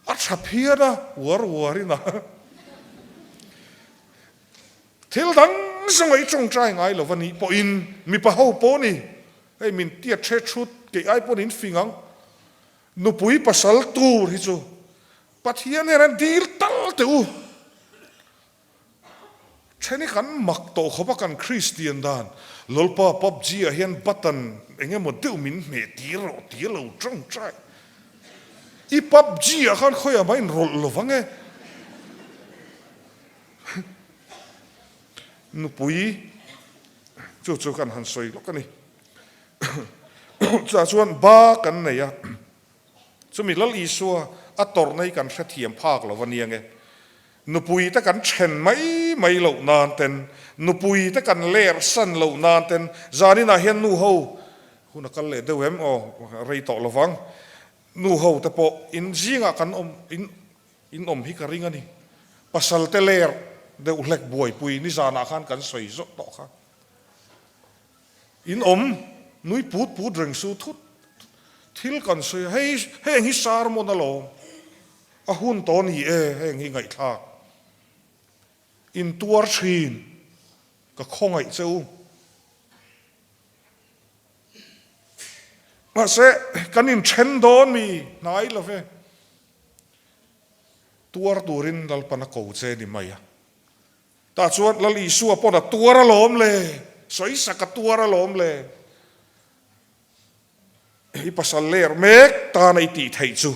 a tha phian a uar uar in a thil dang zawng a i tawngtai ngai lo va nih pawhin mipa ho pawh ni hei min tiat hre thut kei ai pawn in fing ang nupui pasal tur hi chu Pathian hian an dil tal teh u. Then hi kan mak tawh khawp a kan Kristian dan Lalpa PUBG ah hian button eng emaw deuh min hmeh tir rawh ti a lo tawngtai. I PUBG ah khan khawiah mah inrawlh lo vang e. Nupui chu chu kan han sawi lawk a ni. Chutah chuan ba kan nei a, chumi Lal Isua a tawrhna hi kan hrethiam phak lo a nia nge. Nupui te kan then mai mai loh nan ten, nupui te kan ler san loh nan ten, zaninah hian nu ho hun a kal leh deuh em aw, rei tawh lovang, nu ho te pawh in zingah kan awm in in awm hi ka ring a ni. Pasal te ler deuh hlek buaipui nizanah khan kan sawi zawk tawh kha. In awm nui put put reng su thut thil kan sawi a, hei heng hi sermon alawm. A hun tawh ni e, heng hi ngaihthlak in tuar thin, ka khawngaih che u. Mahse, kan inthen dawn mi hnai lo ve, tuar turin Lalpan a ko che ni mai a. Tah chuan Lal Isua pawn a tuar alawm le, sawisak a tuar alawm le. I pasal ler mek tana i tih theih chu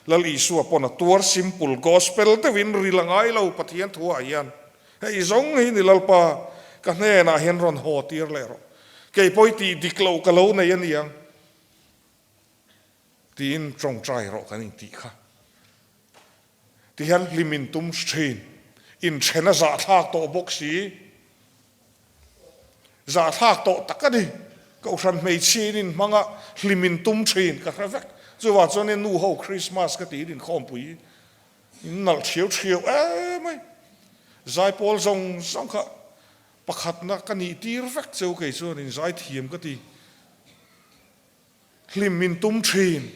Lal Isua pawn a tuar simple gospel deuhin ril a ngai lo Pathian thuah hian hei zawng hi ni Lalpa ka hnenah hian rawn haw tir leh rawh kei pawh i tih dik loh ka lo nei a niang tiin tawngtai rawh kan intih kha tihian hlim in tum thin inthen a zahthlak tawh bawk si. Zahthlak tawh tak a ni. Kohhran hmeichhia in inhmang a, hlim in tum thin ka hre vek. Chuvang chuan in nu ho Christmas ka tiin inkhawmpui in nalh thiau thiau em mai. Zaipawl zawng zawng kha pakhatna ka nih tir vek cheu kei chuan in zaithiam ka ti. Hlim in tum thin,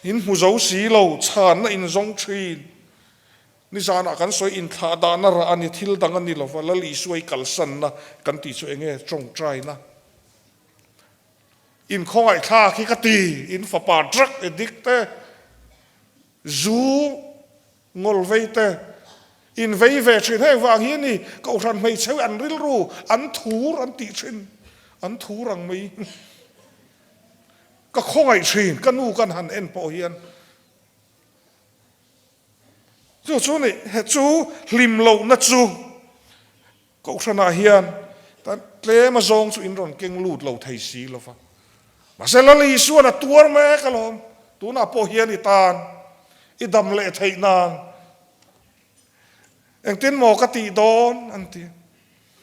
in hmu zo si lo, chhanna in zawng thin. Nizanah kan sawi inthlah dahna rah a ni, thil dang a ni lova, Lal Isua i kalsanna kan tih chu enge tawngtaina. In khawngaihthlak hi ka ti, in fapa drug addict te, zu Ngawl vei te in vei ve thin heng vang hi a ni, Kohhran hmeichhe an rilru an thur an tih thin, an thur ang mai ka khawngaih thin, ka nu kan han en pawh hian chu chu ni chu hlim lohna chu Kohhranah hian tlem a zawng chu in rawn keng lut lo thei si lo va. Mahse Lal Isuan a tuar mek alawm. Tunah pawh hian i tan i dam leh theih nan engtin maw ka tih dawn an ti.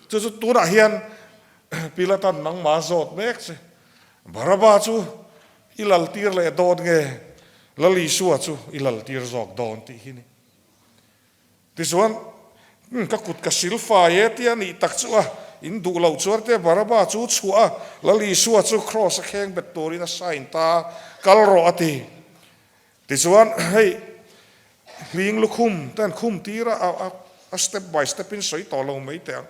Chu chu tunah hian Pilatan nangmah zawt mek che. Baraba chu i lal tir leh dawn nge Lal Isua chu i lal tir zawk dawn tih hi ni. Tichuan, Umm, ka kut ka sil fai e tia nih tak chu a, in duh loh chuan te Baraba chu chhuah a, Lal Isua chu Kraws a kheng bet turin a sign ta, kal rawh a ti. Tichuan, hei hling lukhum te an khum tir a, a step by step in sawi tawh lo mai teh ang.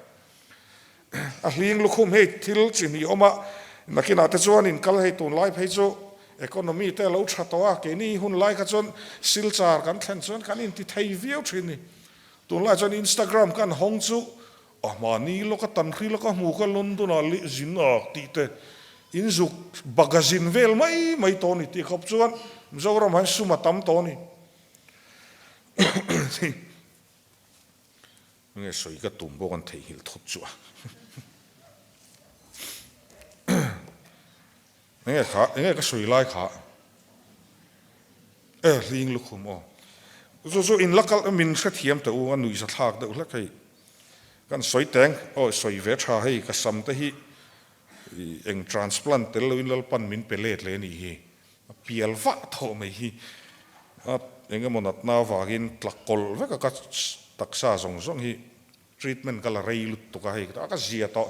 A hling lukhum hei thil chi hnih awm a, nakinah te chuan in kal hei tunlai phei chu economy te a lo tha tawh a, keini hun lai kha chuan Silchar kan thlen chuan kan inti thei viau thin ni. Tunlai chuan Instagram kan hawng chu a mahni lawka tanhri lawka hmu ka London ah leh zin ah tih te in zuk bagazin vel mai mai tawh a ni tih khawp chuan Mizoram ah hian sum a tam tawh a ni. Nge sawi ka tum bawk an theihnghilh thawt chu a. Enge kha, enge ka sawi lai kha. E hling lukhum aw. Chu chu in la kal min hrethiam teh u a nuihza thlak deuh hlek hei. Kan sawi teng aw sawi ve tha hei ka sam te hi eng transplant tel loin Lalpan min pe let leh anih hi. A pial vah thawh mai hi a eng emaw natna avangin tla kawlh vek a ka taksa zawng zawng hi treatment ka la rei lutuk a hei ka zia tawh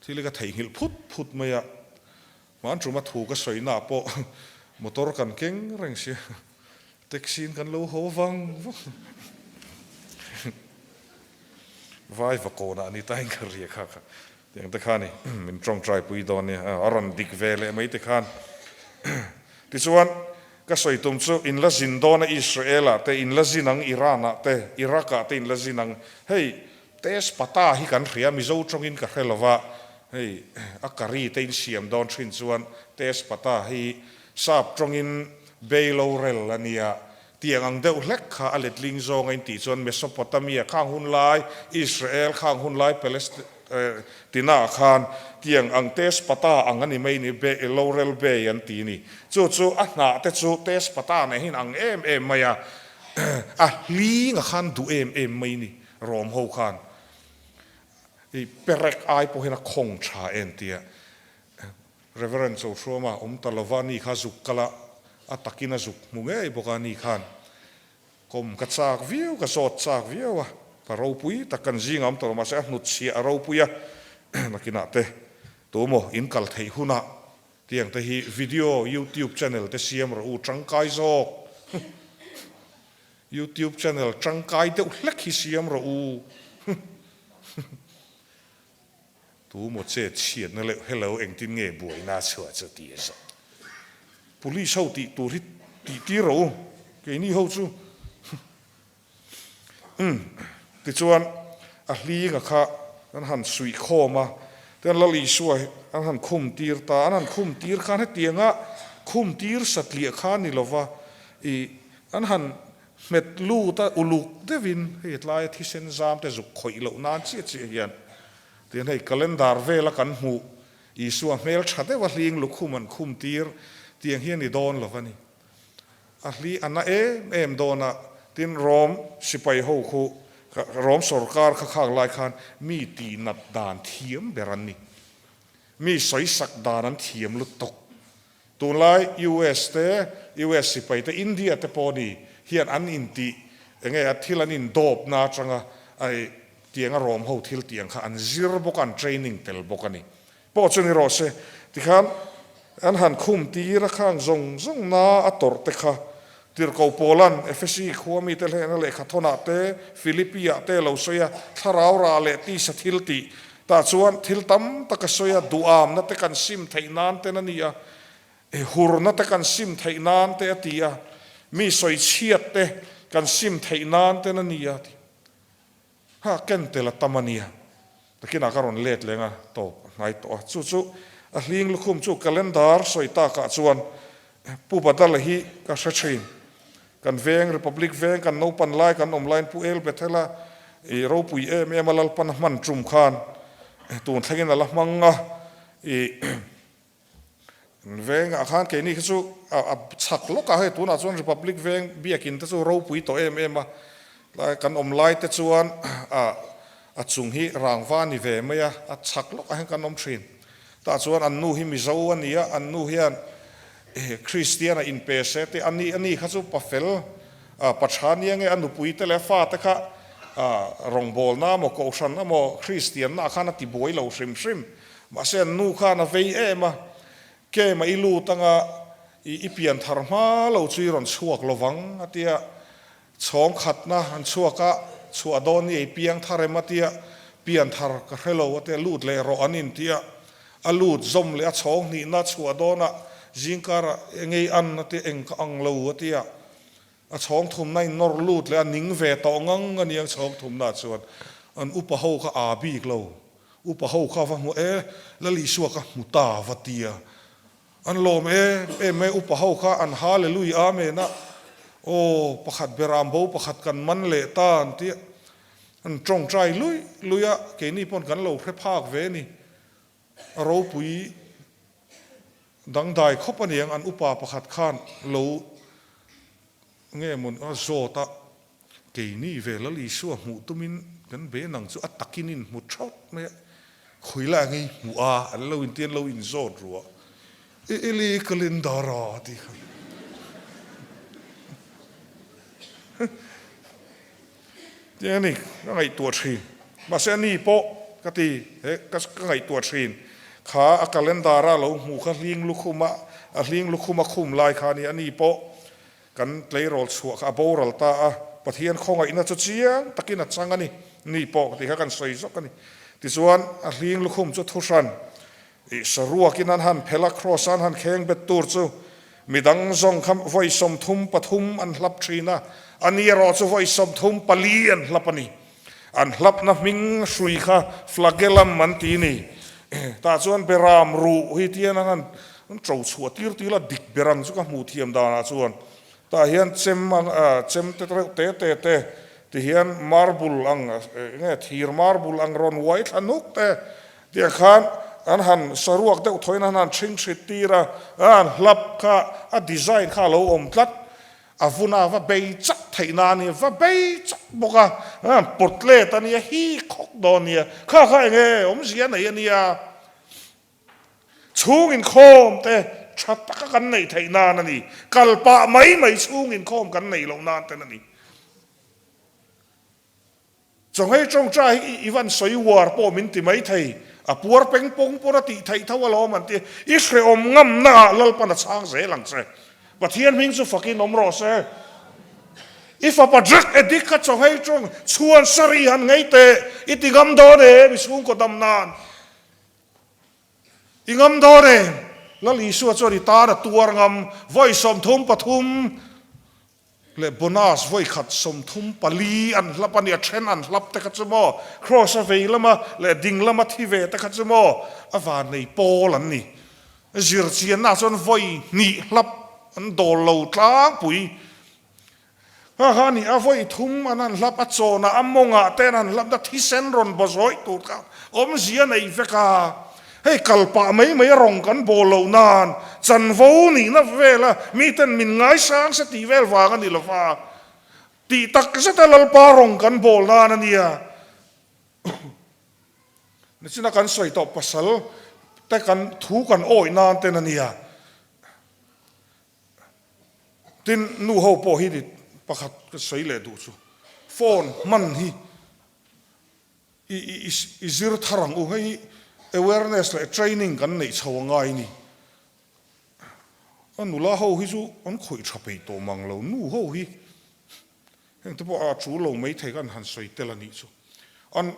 thil hi ka theihnghilh phut phut mai a hman tuma thu ka sawi naah pawh motor kan keng reng sia taxi in kan lo haw vang vang vai va kawnah ni tain ka ria kha kha. Tiang te khan i min tawngtai pui dawn nia, a rawn dik ve leh mai te khan. Tichuan, ka sawi tum chu in la zin dawn a Israel ah te, in la zin ang Iran ah te, Iraq ah te in la zin ang. Hei, Tespata hi kan hria, Mizo tawngin ka hre lova, hei a curry te in siam dawn thin chuan tespata hi sap tawngin bay laurel a nia, tiang ang deuh hlek kha a letling zawng a intih chuan Mesopotamia khang hun lai, Israel khang hun lai Palestina ah khan tiang ang tespata ang a ni mai ni, bay laurel bay an ti ni. Chu chu a hnah te chu tespata nen hian ang em em mai a, a hling a khan duh em em mai ni. Rom ho khan i perek ai pawh hian a khawng tha en tia Reverend Chohruama awm ta lova ni kha zuk kal a, a takin a zuk hmu ngei bawk a ni khan kawm ka chak viau, ka zawt chak viau a, ka ropui tak kan zingah awm ta lo mahse a hnutchhiah a ropui a, nakinah te tumaw in kal theih hunah Tiang te hi video youtube channel te siam rawh u tangkai zawk youtube channel tangkai deuh hlek hi siam rawh u tu maw che chhiatna leh hello engtin nge buaina chhuah chu tih a zawh police ho tih tur hi tih tir rawh u keini ho chu. Umm, tichuan a hlinga kha an han suih khawm a, tichuan Lal Isua hi an han khum tir ta, an han khum tir khan hetianga khum tir satliah kha ni lova ih an han hmet lut a, uluk deuhin hei tlaia thisen zam te zuk khawih loh nan chiah chiah hian tihian hei calendar vela kan hmuh Isua hmel tha deuha hling lukhum an khum tir tiang hi a ni dawn lova ni. A hli a na em em dawn a, tin Rom sipai ho khu Rom sorkar kha khak lai khan mi tih nat dan thiam ber an ni. Mi sawisak dan an thiam lutuk. Tunlai US te, US sipai te, India te pawh ni hian an intih enge a thil an indawp na atanga ai tianga Rom ho thil tih ang kha an zir bawk a, an training tel bawk a ni. Pawh chu ni rawh se, tikhan an han khum tir a khang zawng zawng na a tawrh te kha Tirhkoh Paula'n Efesi khua mite hlehna lehkha thawnah te, Philippi-ah te lo sawi a, thlarau rah leh tisa thil tih tah chuan thil tam tak a sawi a, duhamna te kan sim theih nan ten a ni a, hurna te kan sim theih nan te a ti a, mi sawichhiat te kan sim theih nan ten a ni a ti. Ha, ken tel a tam a nia. Takinah ka rawn let leng a, tawp a hnai tawh a. Chu chu a hling lukhum chu calendar sawi takah chuan Pu Badala hi ka hre thin. Kan veng, Republic veng, kan naupan lai, kan awm laiin Pu El Bethela i ropui em em a Lalpan a hman tum khan tun thlengin a la hmang a. I Vengah khan keini khi chu a chhak lawkah hei tunah chuan Republic Veng biakin te chu ropui tawh em em a, tlai kan awm lai te chuan a chung hi rangva ni ve mai a, a chhak lawkah hian kan awm thin. Tah chuan an nu hi Mizo a ni a, an nu hian Kristian a inpe se te a ni, a ni kha chu pafel pa tha nia nge a nupui te leh a fate kha rawngbawlna emaw kohhran emaw Kristianna ah khan a ti buai lo hrim hrim. Mahse an nu khan a vei em a, Kem a i lut anga i i pian thar hma lo chu i rawn chhuak lo vang a tia, chhawng khatna an chhuak a, chhuah dawn ni ei piang thar em a tia, pian thar ka hre lo a tia, lut leh rawh an intia, a lut zawm leh a chhawng hnihna chhuah dawnah zingkarah engei an a tia, eng ka ang lo a tia, a chhawng thumna in nawr lut leh a ning ve tawh ngang a niang chhawng thumna chuan an upa ho kha aa bik lo. Upa ho kha va hmu e, Lal Isua ka hmu ta va tia. An lawm em em mai, upa ho kha an Hallelui Amen a, aw pakhat beram bo pakhat kan man leh ta an tia. An tawngtai lui lui a, keini pawn kan lo hre phak ve ni. A ropui dangdai khawp aniang an upa pakhat khan lo nge mawn a zawt a. Keini ve Lal Isua hmuh tumin kan be nang chu a takin in hmu thawt mai a, khawi lai ang i hmuh a, an lo inti an lo inzawt ruah. I ili calendar a tih kha. Tiang a ni, ka ngaihtuah thin. Mahse a ni pawh ka ti, he ka ngaihtuah thin. Kha a calendar a lo hmuh kha hling lukhum a, a hling lukhum a khum lai kha a ni, a ni pawh Kan tleirawl chhuah kha a boral ta a, Pathian khawngaihna chu chiang takin a chang a ni, ni pawh tih kha kan sawi zawk a ni. Tichuan, a hling lukhum chu thuhran ih saruakin an han phelh a, kraws an han kheng bet tur chu midang zawng kha vawi 33 an hlap thin a, a ni erawh chu vawi 34 an hlap a ni. An hlapna hming hrui kha flagellum an ti ni. Tah chuan beram ruh hi tian an han to chhuah tir tir a, dik ber ang chu ka hmuh thiam danah chuan. Tah hian chem ang chem te reuh te te te ti hian marble ang enge thir marble ang rawn uai thla nuk te tiang khan an han saruak deuh thawiin an han ṭhing hrit tir a, an hlap kha a design kha a lo awm tlat. A vuna va bei chak theih na a nia, va bei chak bawk a, pawt let a nia, hi khawk dawn nia, kha kha eng nge awmzia nei a nia. Chhung inkhawm te tha taka kan neih theih nan a ni, kal pah mai mai chhung inkhawm kan neih loh nan ten a ni. Chawngei tawngtai hi i van sawi uar pawh min ti mai thei, a puar peng pawng pawn a tih theih tho alawm an ti. I hrehawm ngamna ah Lalpan a chhang zel ang che. Pathian hming chu fakin awm rawh se. I fapa drug addict kha chawngei tawng chhuan sarih han ngei teh, i ti ngam dawn em i chhungkaw dam nan? I ngam dawn em? Lal Isua chuan i tan a tuar ngam, vawi 33 Leh bonus vawi khat 34 an hlap a nia, then an hlap te kha chu maw, cross a vei lama leh ding lama thi ve te kha chu maw, a van nei pawl an ni. Zir chianna chuan vawi hnih hlap an dawl lo tlangpui. Kha kha a ni a, vawi thum an han hlap a, chawnah a mawngah te an han hlap na thisen rawn baw zawih tur kha awmzia nei vek a. Hei kal pah mai mai a rawng kan bawl loh nan chanvo nihna vela miten min ngaisang se tih vel vang a ni lo va, tih tak zeta Lalpa rawng kan bawl nan a nia. Nichina kan sawi tawh pasal te kan thu kan awih nan ten a nia. Tin, nu ho pawh hi ni pakhat ka sawi leh duh chu phone hman hi I i zir thar ang u, hei hi awareness leh training kan neih chho a ngai ni. A nula ho hi chu an khawih tha peih tawh mang lo, nu ho hi heng te pawh a tul lo mai thei khan han sawi tel a nih chu. An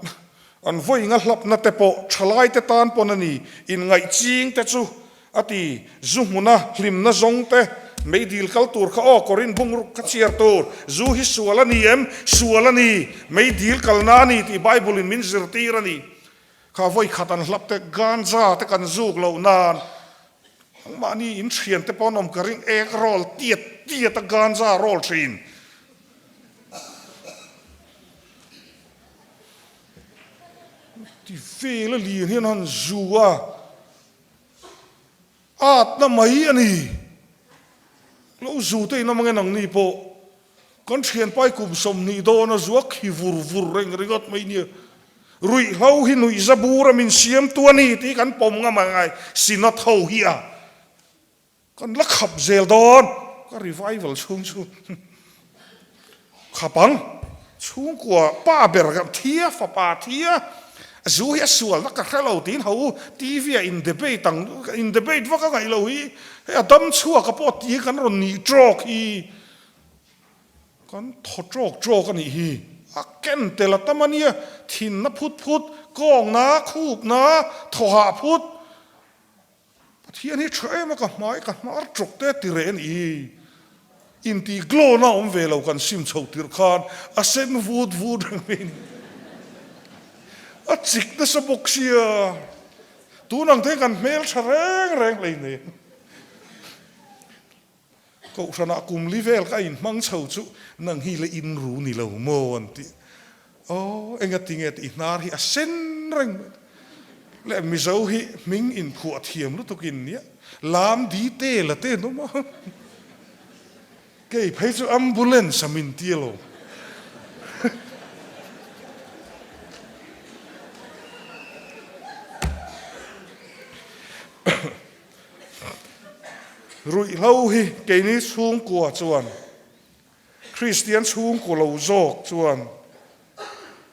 an vawi nga hlapna te pawh thalai te tan pawn a ni, inngaih ching te chu A ti, Zu hmuna hlimna zawng te, meidil kal tur kha aw, Korin bungruk kha chhiar tur, zu hi sual a ni em? Sual a ni, meidil kalna a ni tih Bible in min zirtir a ni. Kha vawi khat an hlap te, ganja te kan zuk loh nan, nangmahni in thian te pawh an awm ka ring, ek roll tiat tiat a ganja roll thin. Ti vel a lian hian han zu a. Atna mai a ni. Lo zu te in awm ange nangni pawh. Kan thianpai kum 20 dawn a zuak hi vur vur reng ringawt mai nia. Ruihhlo hi nuihza bur a min siamtu a ni tih kan pawm ngam a ngai. Synod ho hi a Kan la khap zel dawn. Ka revival chhung chu khap ang. Chhungkua pa ber kan thi a, fapa thi a, zu hi a sualna ka hre lo tiin ho TV ah in debate ang, in debate vak a ngaih lo hi, hei a dam chhuak a pawh ti hi kan rawn nih trawk hi, kan thaw trawk trawk a nih hi. A ken tel a tam a nia, thinna phut phut, kawngna, khupna, thawhah phut. Pathian hi tha em a ka hmai ka hnar tawk te ti reh a nih hi. Intih glow na awm ve lo kan sim chho tirh khan a sen vut vut reng mai a ni. A chik nasa bawk sia tun ang te hian kan hmel tha reng reng hleinem. Kohhranah kum li vel ka inhmang chho chu nang hi la in ru ni lo maw an ti. Aw enga tinge tih hnar hi a sen reng mai. Leh Mizo hi hming inphuah thiam lutukin nia lam detail a te an awm a. Kei phei chu ambulance a min ti alo. Ruihhlo hi keini chhungkua chuan Kristian chhungkua lo zawk chuan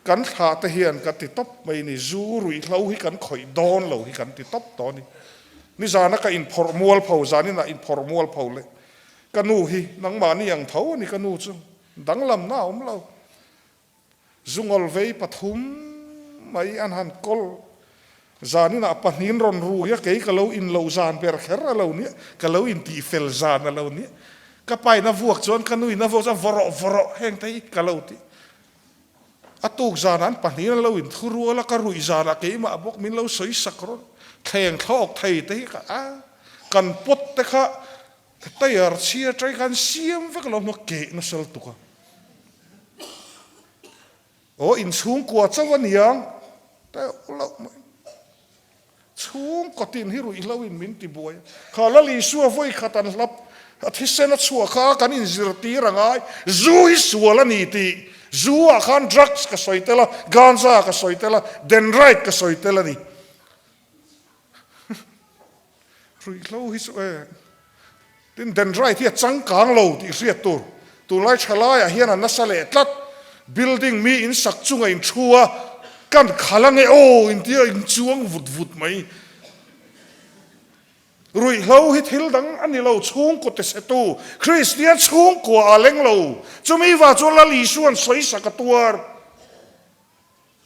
kan thlah te hian kan ti tawp mai ni, zu ruihhlo hi kan khawih dawn lo hi kan ti tawp tawh a ni. Nizana ka inphawrh mualpho, zaninah inphawrh mualpho leh ka nu hi nangmahni ang tho a ni ka nu chu danglamna a awm lo. Zungawl vei pathum mai an han kawl. Zaninah pahnihin rawn ru hi a kei ka lo in loh zan ber kher a lo nia, ka lo intih fel zan a lo nia. Ka pain a vuak chuan ka nuin a vuak chuan vaw rawh vaw rawh heng te hi ka lo ti. A tuk zanah an pahnihin an lo inthu rual a, ka ruih zanah keimah bawk min lo sawi sak rawn. Thleng thlawk thei te hi ka a, kan pot te kha tyre chhia aṭang khan siam vek lo hma keh nasa lutuk a. Aw inchhungkua chauh a niang deuh loh mai. Chhungkaw tin hi ruihhlo in min ti buai a. Kha Lal Isua vawi khat an hlap a thisen a chhuah kha kan inzirtir a ngai. Zu hi sual a ni tih zu ah khan drugs ka sawi tel a, ganja ka sawi tel a, dendrite ka sawi tel a ni. Ruihhlo hi chu e tin dendrite hi a changkang lo tih hriat tur. Tunlai thalaiah hian a nasa leh tlat. Building mi in sak chunga in thu a, kan khal ange aw intia in chuang vut vut mai. Ruihhlo hi thil dang a ni lo, chhungkaw te chhetu Kristian chhungkua a leng lo. Chumi vang chuan Lal Isua'n sawisak a tuar.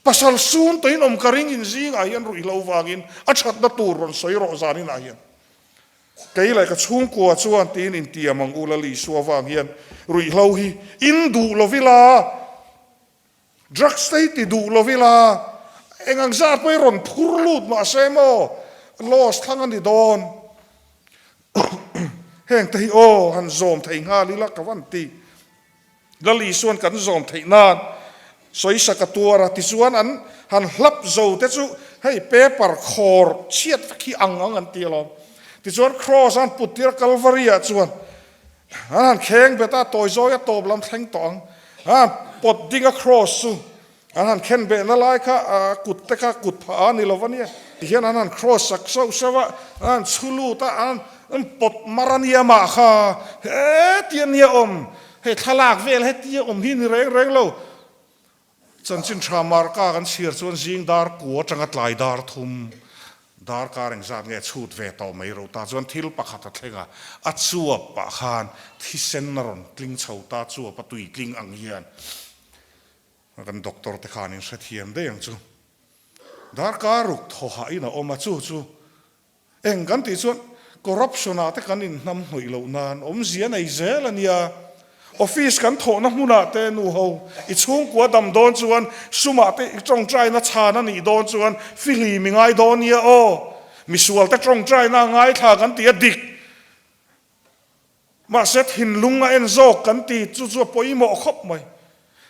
Pasal sun tawhin awm ka ring in zingah hian ruihhlo vangin a thatna tur rawn sawi rawh zanin ah hian kei leh ka chhungkua chuan tiin intiam ang u Lal Isua vang hian ruihhlo hi in duh lo ila, drugs te hi ti duh lo ila, eng ang zat pawh hi rawn phur lut mahse maw loss thlang a ni dawn heng te hi aw han zawm thei nghal ila ka van ti. Lal Isua'n kan zawm theih nan sawisak a tuar a, tichuan an han hlap zo te chu hei paper khawr chhiat vek hi ang ang an ti alawm. Tichuan Kraws an put tir a Kalvari ah chuan an han kheng bet a, tawi zawi a tawp lam thleng tawh ang. An han pawt ding a Kraws chu an han khen behna lai kha a kut te kha kut phah a ni lo va nia. Tihian an han cross sak sauh sauh a, an han chhu lut a, an an pawt mar a nia mah kha hetia nia awm, hei thlalak vel hetia awm hi ni reng reng lo. Chanchin tha marka kan chhiar chuan zing dar kua atanga tlai dar thum darkar engzat nge chhut ve tawh mai ro ta chuan thil pakhat a thleng a, a chuap ah khan thisen a rawn tling chho ta chuap a tui tling ang hian. Kan doctor te khan in hrethiam daih ang chu. Darkar ruk thawhah in a awm a, chu chu eng kan tih chuan corruption ah te kan in hnam hnawih loh nan awmzia nei zel a nia. Office kan thawhna hmunah te nu ho i chhungkua dam dawn chuan sumah te i tawngtaina chhan a nih dawn chuan fihlim i ngai dawn nia aw. Misual te tawngtaina a ngaithla kan tih a dik. Mahse thinlung a en zawk kan ti chu chu a pawimawh khawp mai.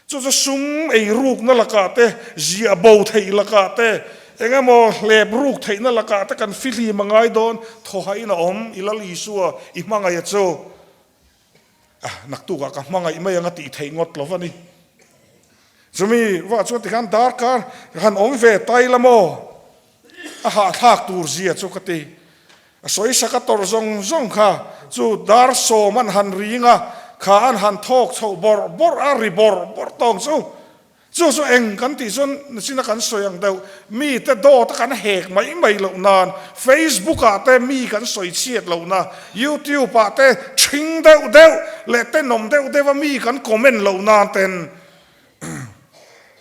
Chu chu sum ei rukna lakah te, ziah bo theih lakah te, eng emaw hlep ruk theihna lakah te kan fihlim a ngai dawn, thawhain a awm, i Lal Isua i hmangaih a chu. Ah, naktukah ka hmangaih mai ang a tih theih ngawt lo va ni. Chumi vah chuan tikhan darkar han awm ve tai la maw? A hahthlak tur zia chu ka ti. A sawisak a tawrh zawng zawng kha chu dar sawm an han ring a, kha an han thawk chhoh bawrh bawrh a, ri bawrh bawrh tawng chu. Chu chu eng kan tih chuan nachina kan sawi ang deuh, mite dawt a kan hek mai mai loh nan, Facebook ah te mi kan sawi chhiat loh na, YouTube ah te ṭhing deuh deuh leh tenawm deuh deuh a mi kan comment loh nan ten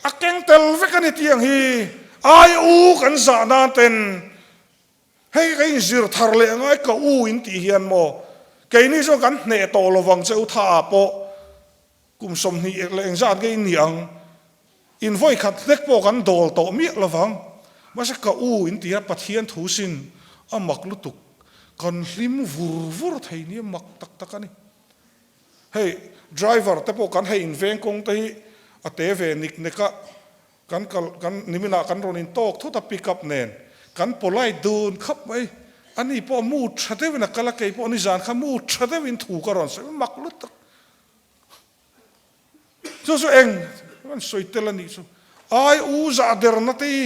a keng tel vek a ni tiang hi ai u kan zah nan ten hei ka inzir thar leh angai ka u in tih hian maw keini chuan kan hneh tawh lovang che u tha ah pawh kum 20 leh engzat nge in nih ang in vawi khat hlek pawh kan dawl tawh miah lovang mahse ka u in tih a Pathian thu sin a mak lutuk kan hlim vur vur thei nia mak tak tak a ni. Hei driver te pawh kan hei inveng kawng te hi a te ve nik nek a, kan kal kan niminah kan rawn in tawk thut a pick up nen kan polite dun khap mai, ani pawh mu tha deuhin a kal a kei pawh nizan kha mu tha deuhin thu ka rawn sawi mak lutuk. Chu chu eng an sawi tel a nih chu ai u zah derna te hi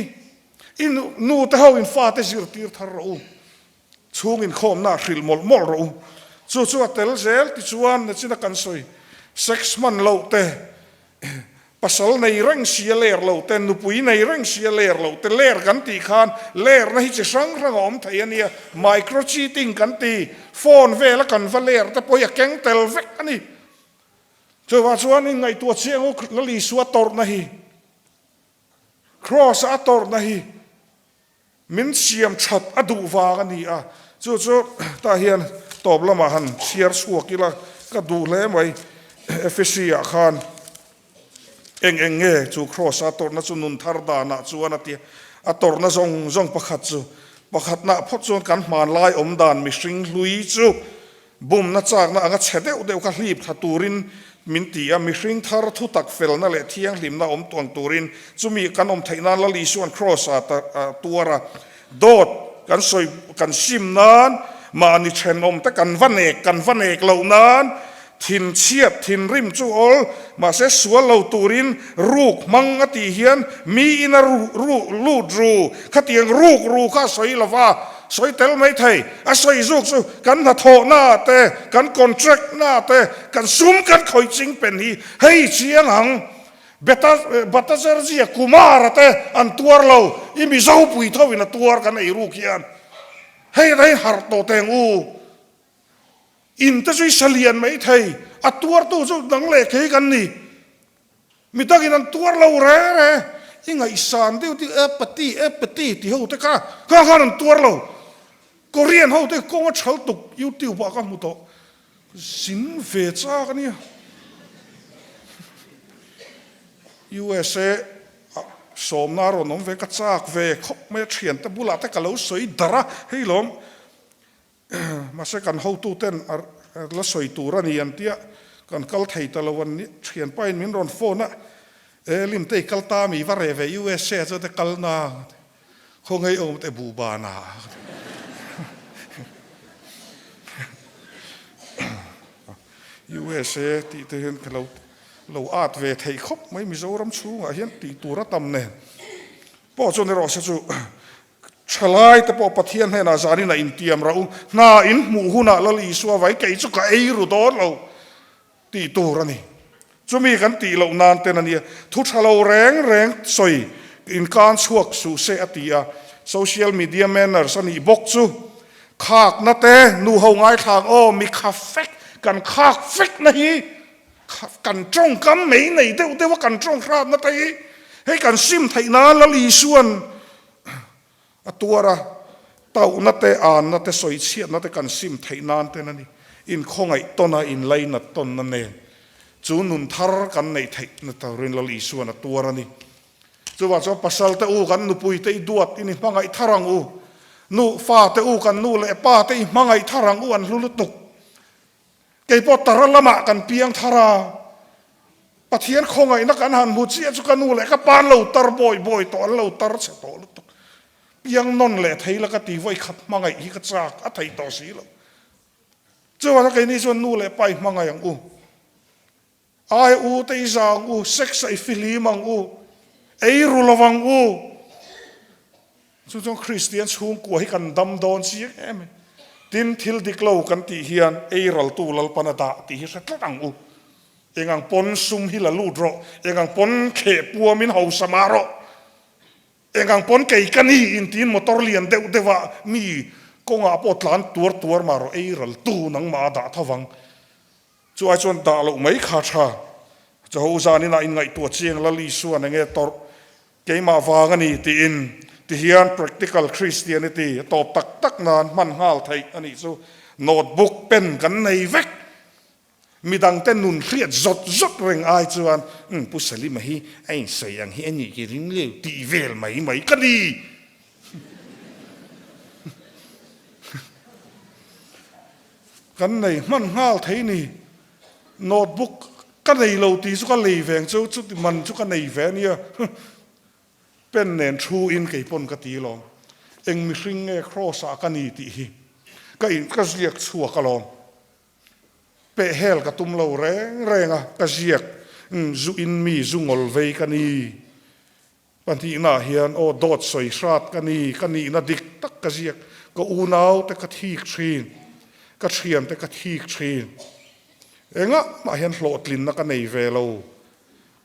i nu te ho in fate zirtir thar rawh u. Chhung inkhawmna hrilh mawlh mawlh rawh u. Chu chu a tel zel tichuan nachina kan sawi sex hman loh te, pasal nei reng si a ler loh te, nupui nei reng si a ler loh te, ler kan tih khan lerna hi chi hrang hrang a awm thei a nia, micro cheating kan ti, phone vela kan va ler te pawh hi a keng tel vek a ni. Chuvang chuan inngaihtuah chiang u Lal Isua tawrhna hi, Kraws a tawrhna hi, Min siam that a duh vang a ni a, chu chu tah hian tawp lamah han chhiar chhuak ila ka duh hle mai. Efesi ah khan. Eng eng nge chu Kraws a tawrhna chu nun thar danah chuan a ti a. A tawrhna zawng zawng pakhat chu pakhatnah phawt chuan kan hmanlai awm dan mihring hlui chu bumna chakna anga chhe deuh deuh kha hlip thla turin min ti a, mihring thar thutak felna leh thianghlimna awm tuang turin chumi kan awm theih nan Lal Isua'n Kraws a tuar a, dawt kan sawi kan sim nan mahni thenawm te kan va nek kan va nek loh nan Thinchhiat thinrim chu awl, mahse sual lo turin ruk hmang a tih hian mi ina ru lut ru, khatiang ruk ru kha a sawi lo va, sawi tel mai thei. A sawi zuk chu kan hnathawhna te, kan contract na te, kan sum kan khawih ching pen hi hei chiang ang. Beta Bhattacharjee Kumara te an tuar lo, i Mizo pui tho in a tuar kan ei ruk hian hei rei harh tawh teng u. In te chu i sa lian mai thei, a tuartu chu dang leh thei kan ni. Mi dangin an tuar lo re re, i ngaihsan deuh deuh e pati e pati ti ho te kha kha khan an tuar lo. Korean ho te kawng a thal tuk YouTube ah ka hmu tawh, zin ve chak a nia. USA ah sawmna a rawn awm ve, ka chak ve khawp mai a, thiante bulah te ka lo sawi darh a, hei lawm. Mahse kan hotuten a la sawi tur a ni an tia, kan kal thei ta lo an ni. Thianpain min rawn phone a, E Limte i kal ta mi va reh ve USA chu te kal na khaw ngei awm te buh ban a. USA tih te hian ka lo lo at ve thei khawp mai Mizoram chhungah hian tih tur a tam nen. Pawh chuan erawh se chu Thalai te pawh Pathian hnenah zanin a intiam rauh u, hna in hmuh hunah Lal Isua vai kei chu ka ei ru dawn lo tih tur a ni. Chumi kan tih loh nan ten a nia, thu tha lo reng reng sawi inkan chhuak suh se a ti a, social media manners a nih bawk chu khakna te nu ho ngaithlang aw mi kha fek kan khak fek na hi kan tawngkam mai nei deuh deuh a kan tawng hratna te hi hei kan sim theih nan Lal Isua'n A tuar a, tauhna te, anna te, sawichhiatna te kan sim theih nan ten a ni. Inkhawngaih tawn a, inlainat tawnna nen chu nun thar kan neih theihna turin Lal Isua'n a tuar a ni. Chuvang chuan pasal te u kan nupui te i duat in i hmangaih thar ang u. Nu, fa te u kan nu leh pa te i hmangaih thar ang u an hlu lutuk. Kei pawh tara lamah kan piang thar a, Pathian khawngaihna kan han hmu chiah chu ka nu leh ka pa an lo tar bawi bawi tawh, an lo tar chhe tawh lutuk. Piang nawn leh thei la ka ti vawi khat hmangaih hi ka chak a thei tawh si lo. Chuvangin keini chuan nu leh pa i hmangaih ang u, ai u te i za ang u, sex ah i fihlim ang u, ei ru lo ang u. Chu chuan Kristian chhungkua hi kan dam dawn chiang em e. Tin, thil dik lo kan tih hian ei raltu Lalpan a dah tih hi hre tlat ang u. Eng ang pawn sum hi la lut rawh, eng ang pawn kheh puamin hausa mah rawh, eng ang pawn kei ka ni intiin motor lian deuh deuh ah mi kawngah pawh tlan tuar tuar mah rawh, ei raltu nangmah a dah tho vang. Chu ai chuan dah loh mai kha tha. Chaho zaninah inngaihtuah chiang Lal Isuan enge tawrh Keimah vang a ni tiin tihian practical Christianity a tawp tak tak nan hman nghal theih a nih chu. Notebook, pen kan nei vek. Midangte nun hriat zawt zawt reng ai chuan umm Pu Salima hi a insawi ang hi a nih ki ring leu tih vel mai mai ka ni. Kan nei hman nghal thei ni. Notebook ka nei lo tih chu ka lei veng chu, chuti man chu ka nei ve a nia. Pen nen thu in kei pawn ka ti alawm. Eng mihring nge Kraws ah ka ni tih hi ka in ka ziak chhuak alawm. Peh hel ka tum lo reng reng a, ka ziak zu in mi zu ngawl vei ka ni. Pahnihnaah hian aw dawt sawi hrat ka ni, ka nihna dik tak ka ziak, ka unau te ka thik thin, ka thian te ka thik thin. Engah mah hian hlawhtlinna ka nei ve lo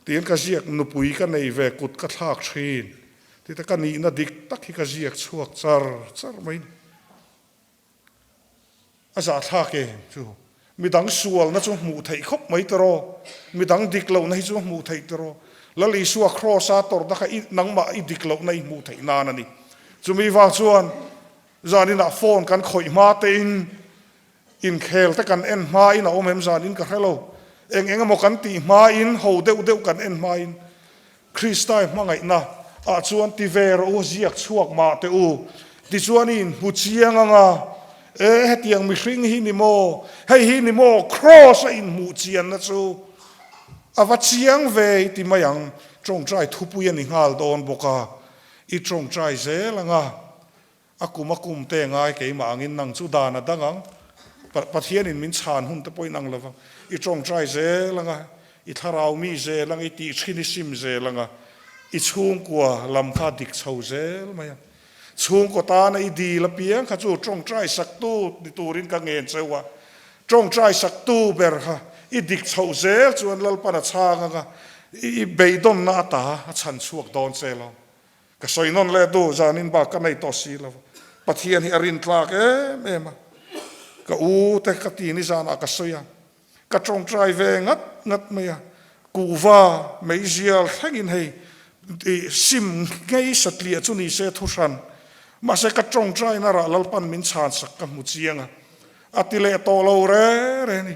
tiin ka ziak, nupui ka nei ve, kut ka thlak thin tih te ka nihna dik tak hi ka ziak chhuak char char mai. A zahthlak em chu? Midang sualna chu hmuh theih khawp mai tiraw? Midang dik lohna hi chu hmuh theih tiraw? Lal Isua Kraws-a tawrhna kha i nangmah i dik lohna i hmuh theih nan a ni. Chumi vang chuan zaninah phone kan khawih hma tein inkhel te kan en hmain a awm em zanin ka hre lo. Eng eng emaw kan tih hmain ho deuh deuh kan en hmain. Krista i hmangaihna ah chuan ti ve rawh u, ziak chhuak mah teh u. Tichuan i inhmu chiang ang a, E, hetiang mihring hi ni maw? Hei hi ni maw Kraws a inhmuh chianna chu? A va chiang ve i ti mai ang. Tawngtai thupui a ni nghal dawn bawk a, i tawngtai zel ang a. A kum a kum te ngai keimah angin nang chu dan a dang ang. Pathianin min chhan hun te pawhin ang lo vang. I tawngtai zel ang a, i thlarau mi zel ang, i tih thin i sim zel ang a, i chhungkua lam kha dik chho zel mai ang. Chhungkaw tana i dil apiang kha chu tawngtai saktu ni turin ka ngen cheu a, tawngtai saktu ber kha i dik chhoh zel chuan Lalpan a chhang ang a, i beidawnna ata a chhan chhuak dawn che lo. Ka sawi nawn leh du, zanin bak ka nei tawh si lo. Pathian hi a rintlak em em a, ka u te ka ti nizanah ka sawi a, Ka tawngtai ve ngat ngat mai a, kuhva meizial thlengin hei sim ngei satliah chu ni se thu hran. Mahse ka tawngtaina rah Lalpan min chhansak ka hmu chiang a, a ti leh tawh lo re re ni.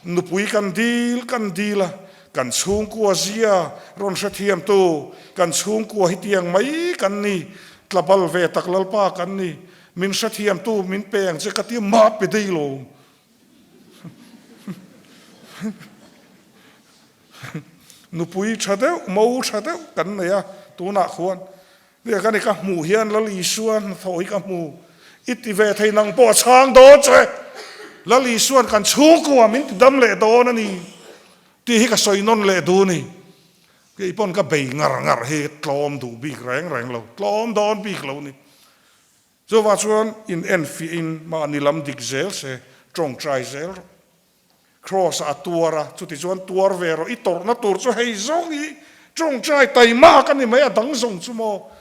Nupui kan dil kan dil a, kan chhungkua zia rawn hrethiamtu, kan chhungkua hi tiang mai kan ni, tlabal ve tak Lalpa kan ni, min hrethiamtu min pe ang che ka ti mah pe dei lo. Nupui tha deuh, mo tha deuh kan nei a, tunah khuan nia ka ni ka hmuh hian Lal Isua hnathawh hi ka hmu, i ti ve thei nang pawh a chhang dawn che, Lal Isua'n kan chhungkua min ti dam leh dawn a ni tih hi ka sawi nawn leh duh a ni. Kei pawn ka bei ngar ngar hi tlawm duh bik reng reng lo, tlawm dawn bik lo a ni. Chuvah chuan in enfiahin mahni lam dik zel se, tawngtai zel rawh. Kraws ah a tuar a, chuti chuan tuar ve rawh, i tawrhna tur chu hei zawng hi tawngtai taimak a ni mai, a dang zawng chu maw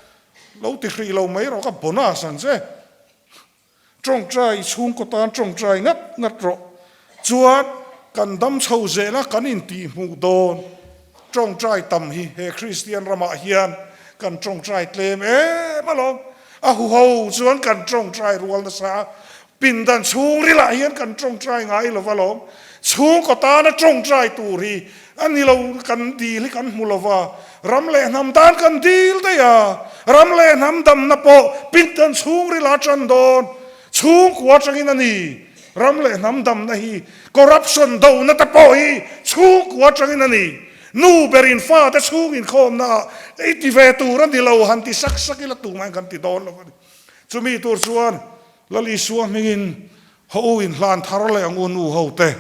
lo ti hrih lo mai rawh, ka bonus ang che. Tawngtai i chhungkaw tan tawngtai ngat ngat rawh. Chuan kan dam chho zel a, kan intihhmuh dawn. Tawngtai tam hi he Kristian ramah hian kan tawngtai tlem em alawm. A huho chuan kan tawngtai rual nasa a, pindan chhungrilah hian kan tawngtai ngai lo alawm. Chhungkaw tana tawngtai tur hi a ni lo, kan dil hi kan hmu lo va, ram leh hnam tan kan dil daih a, ram leh hnam damna pawh pindan chhungrilah tan dawn chhungkua atangin a ni. Ram leh hnam damna hi corruption dona te pawh hi chhungkua atangin a ni. Nu berin fate chhung inkhawmna ah ei ti ve tur a ni lo han ti sak sak ila tumah in kan ti dawn lo a ni. Chumi tur chuan Lal Isua hmingin ho u inhlan thar leh ang u nu ho te.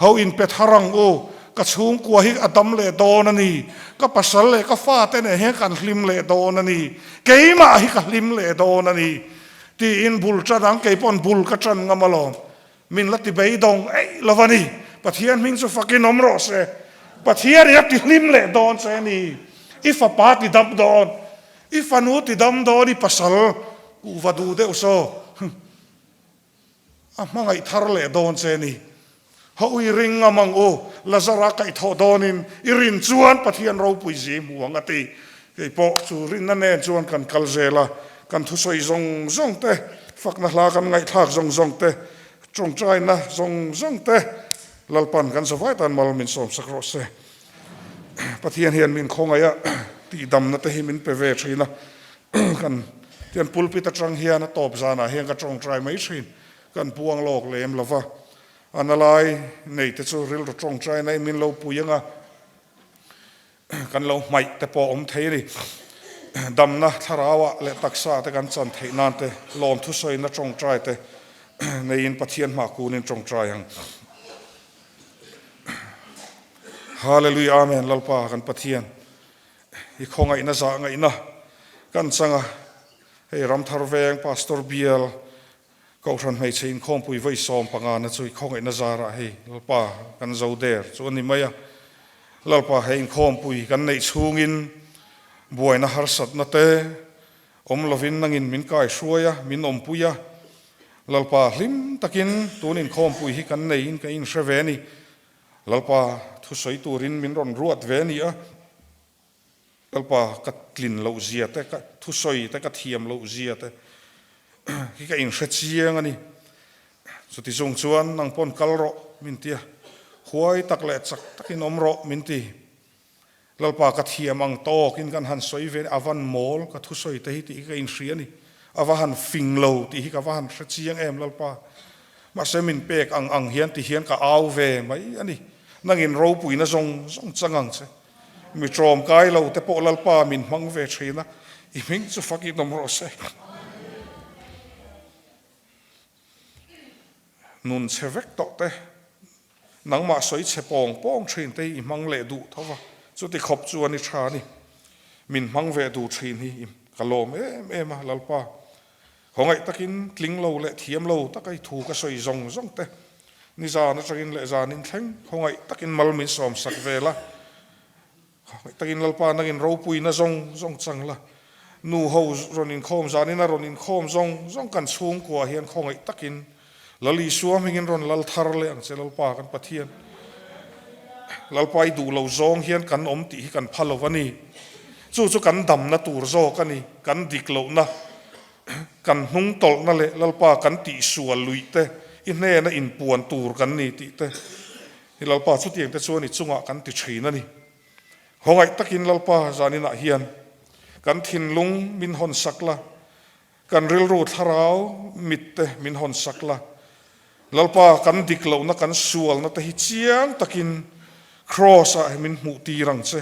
Ho inpe thar ang u, ka chhungkua hi a dam leh dawn a ni, ka pasal leh ka fate nen hian kan hlim leh dawn a ni, keimah hi ka hlim leh dawn a ni, tiin bul tan ang, kei pawn bul ka tan ngam alawm, min la ti beidawng eih lo a ni, Pathian hming chu fakin awm rawh se, Pathian in a ti hlim leh dawn che a ni, i fapa ti dam dawn, i fanu ti dam dawn, i pasal kuhva duh deuh saw. A hmangaih thar leh dawn che ni. Ha u i ring ngam ang u, Lazara kaihthawh dawnin i rin chuan Pathian ropui zi hmu ang a ti. Kei pawh chu rinna nen chuan kan kal zel a, kan thusawi zawng zawng te, fakna hla kan ngaihthlak zawng zawng te, tawngtaina zawng zawng te Lalpan kan zavai tan mal min sawmsak rawh se. Pathian hian min khawngaih a, tihdamna te hi min pe ve thin a, kan tian pulpit atang hian a tawp zanah hian ka tawngtai mai thin, kan puang lawk lem lo va, a na lai nei te chu rilru tawngtai na in min lo pui ang a, kan lo hmaih te pawh awm thei a ni. Damna thlarauah leh taksa te kan chan theih nan te lawm thusawina tawngtai te neiin Pathian hmah kunin tawngtai ang. Hallelujah Amen Lalpa kan Pathian i khawngaihna zah ngaihna kan chang a, hei Ramthar Veng Pastor Bial Kohhran Hmeichhe Inkhawmpui vawi 15 na chu i khawngaihna zarah hei Lalpa kan zo der chu a ni mai a, Lalpa hei inkhawmpui kan neih chhungin buaina harsatna te Awm lovin nangin min kai hruai a, min awmpui a. Lalpa hlim takin tun inkhawmpui hi kan neiin ka inhre ve a ni. Lalpa thusawi turin min rawn ruat ve a ni a. Lalpa ka tlin loh zia te, ka thusawi te, ka thiam loh zia te hi ka inhre chiang a ni. Chuti chung chuan nang pawn kal rawh min ti a, huai tak leh chak takin awm rawh min ti. Lalpa ka thiam ang tawkin kan han sawi ve a van mawl ka thusawi te hi tih hi ka inhria a ni. A va han fing lo tih hi ka va han hre chiang em Lalpa. Mahse min pek ang ang hian ti hian ka au ve mai a ni. Nangin ropuina zawng zawng chang ang che. Mi tlawmkai lo te pawh Lalpa min hmang ve thin a, i hming chu fak in awm rawh se. Nun chhe vek tawh te, nangmah sawi chhe pawng pawng thin te hi i hmang leh duh tho va, chuti khawp chuan i tha a ni. Min hmang ve duh thin hi ka lawm em em a Lalpa. Khawngaih takin tling lo leh thiam lo taka i thu ka sawi zawng zawng te, nizan atangin leh zanin thleng khawngaih takin mal min sawm sak ve la, khawngaih takin Lalpa nangin ropuina zawng zawng chang la, nu ho rawn inkhawm zanin a rawn inkhawm zawng zawng kan chhungkua hian khawngaih takin Lal Isua hmingin rawn lal thar leh ang che Lalpa kan Pathian. Lalpa i duh lo zawng hian kan awm tih hi kan pha lo a ni. Chu chu kan damna tur zawk a ni, kan dik lohna, kan hnung tawlhna leh Lalpa kan tihsual luih te, i hnena inpuan tur kan ni tih te hi Lalpa chutiang te chuan i chungah kan ti thin a ni. Khawngaih takin Lalpa zaninah hian kan thinlung min hawn sak la, Kan rilru thlarau mit te min hawn sak la, Lalpa kan dik lohna kan sualna te hi chiang takin Kraws ah min hmuh tir ang che.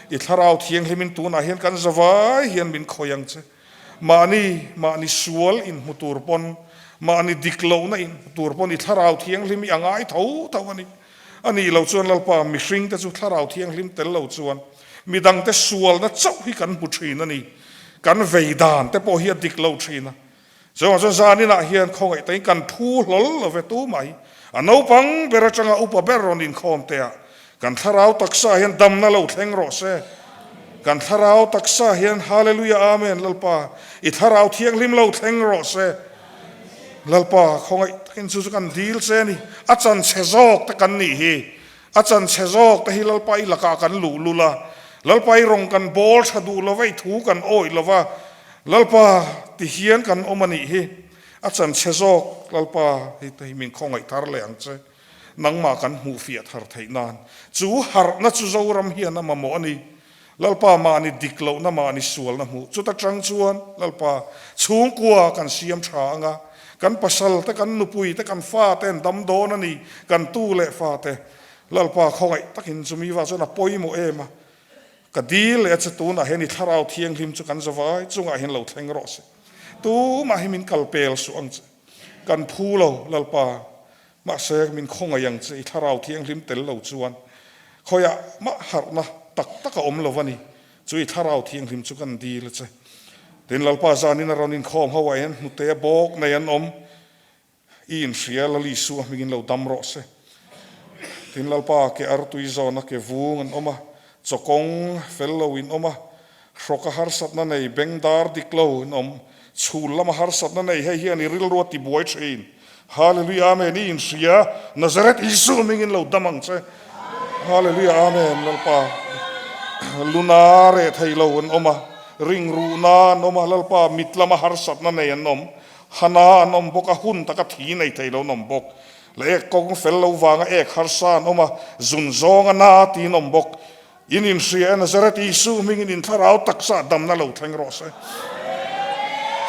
I thlarau thianghlimin tunah hian kan zavai hian min khawih ang che. Mahni mahni sual in hmu tur pawn, mahni dik lohna in hmu tur pawn i thlarau thianghlim hi a ngai tho tho a ni. A nih loh chuan Lalpa mihring te chu thlarau thianghlim tel lo chuan midang te sualna chauh hi kan hmu thin a ni. Kan vei dan te pawh hi a dik lo thin a. Chuvang chuan zaninah hian khawngaih takin kan thu hlawl lo ve tu mai. A naupang ber atanga upa ber rawn inkhawm te ah kan thlarau taksa hian damna lo thleng rawh se. Kan thlarau taksa hian Hallelujah Amen Lalpa i thlarau thianghlim lo thleng rawh se. Lalpa khawngaih takin chu chu kan dil che a ni. A chan chhe zawk te kan nih hi. A chan chhe zawk te hi Lalpa i lakah kan luh lul a. Lalpa i rawng kan bawl tha duh lova i thu kan awih lova. Lalpa ti hian kan awm a nih hi. A chan chhe zawk Lalpa hi te hi min khawngaih thar leh ang che. Nangmah kan hmuh fiah thar theih nan. Chu harhna chu Zoram hian a mamawh a ni. Lalpa mahni dik lohna mahni sualna hmuh chuta tang chuan Lalpa chhungkua kan siam tha anga, kan pasal te kan nupui te kan fa te an dam dawn a ni, kan tu leh fa te Lalpa khawngaih takin chumi vah chuan a pawimawh em a, ka dil leh a che tunah hian i thlarau thianghlim chu kan zavai chungah hian lo thleng rawh se. Tumah hi min kal pel suh ang che, kan phu lo Lalpa Mahse, min khawngaih ang che, i thlarau thianghlim tel lo chuan khawiah mah harhna tak tak a awm lo a ni. Chu i thlarau thianghlim chu kan dil a che. Tin, Lalpa zanin a rawn inkhawm ho ah hian hnute bawk nei an awm. I inhria, Lal Isua hmingin lo dam rawh se. Tin, Lalpa ke artui zawna ke vung an awm a, chawkawng fel lo in awm a, Hrawka harsatna nei, bengdar dik lo in awm. Chhul lama harsatna nei, hei hian i rilru a ti buai thin. Hallelujah Amen i inhria, Nazareth Isu mingin lo dam ang che. Hallelujah Amen Lalpa luna reh thei lo an awm a, ringruhna an awm a, Lalpa mit lama harsatna nei an awm, hana an awm bawk a, hun taka thi nei thei lo an awm bawk. Leh ek kawng fel lo vanga ek harsa an awm a, zun zawnga na tiin awm bawk. In inhria e Nazareth Isu hmingin in thlarau taksa damna lo thleng rawh se.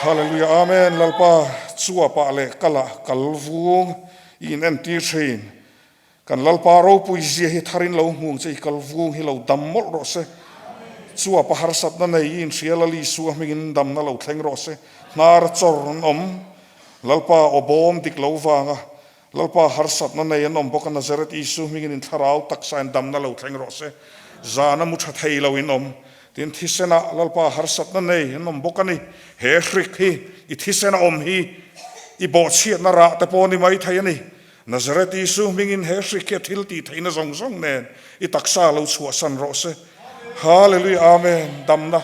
Hallelujah Amen Lalpa chuapah leh kalah kal vung i in entir thin. Kan Lalpa ropui zia hi tharin lo hmung che i kal vung hi lo dam mawlh rawh se. Chuapa harsatna nei i inhria Lal Isua hmingin damna lo thleng rawh se. Hnar chawr an awm Lalpa aw bawm dik lo vanga Lalpa harsatna nei an awm bawk a, Nazareth Isu hmingin in thlarau taksa in damna lo thleng rawh se. Zana mu tha thei lo in awm. Tin, thisenah Lalpa harsatna nei an awm bawk a ni. He hrik hi i thisen a awm hi i bawhchhiatna rah te pawh ni mai thei a ni. Nazareth Isu hmingin he hrik hi a thil tih theihna zawng zawng nen i taksa lo chhuahsan rawh se. Hallelujah Amen. Damna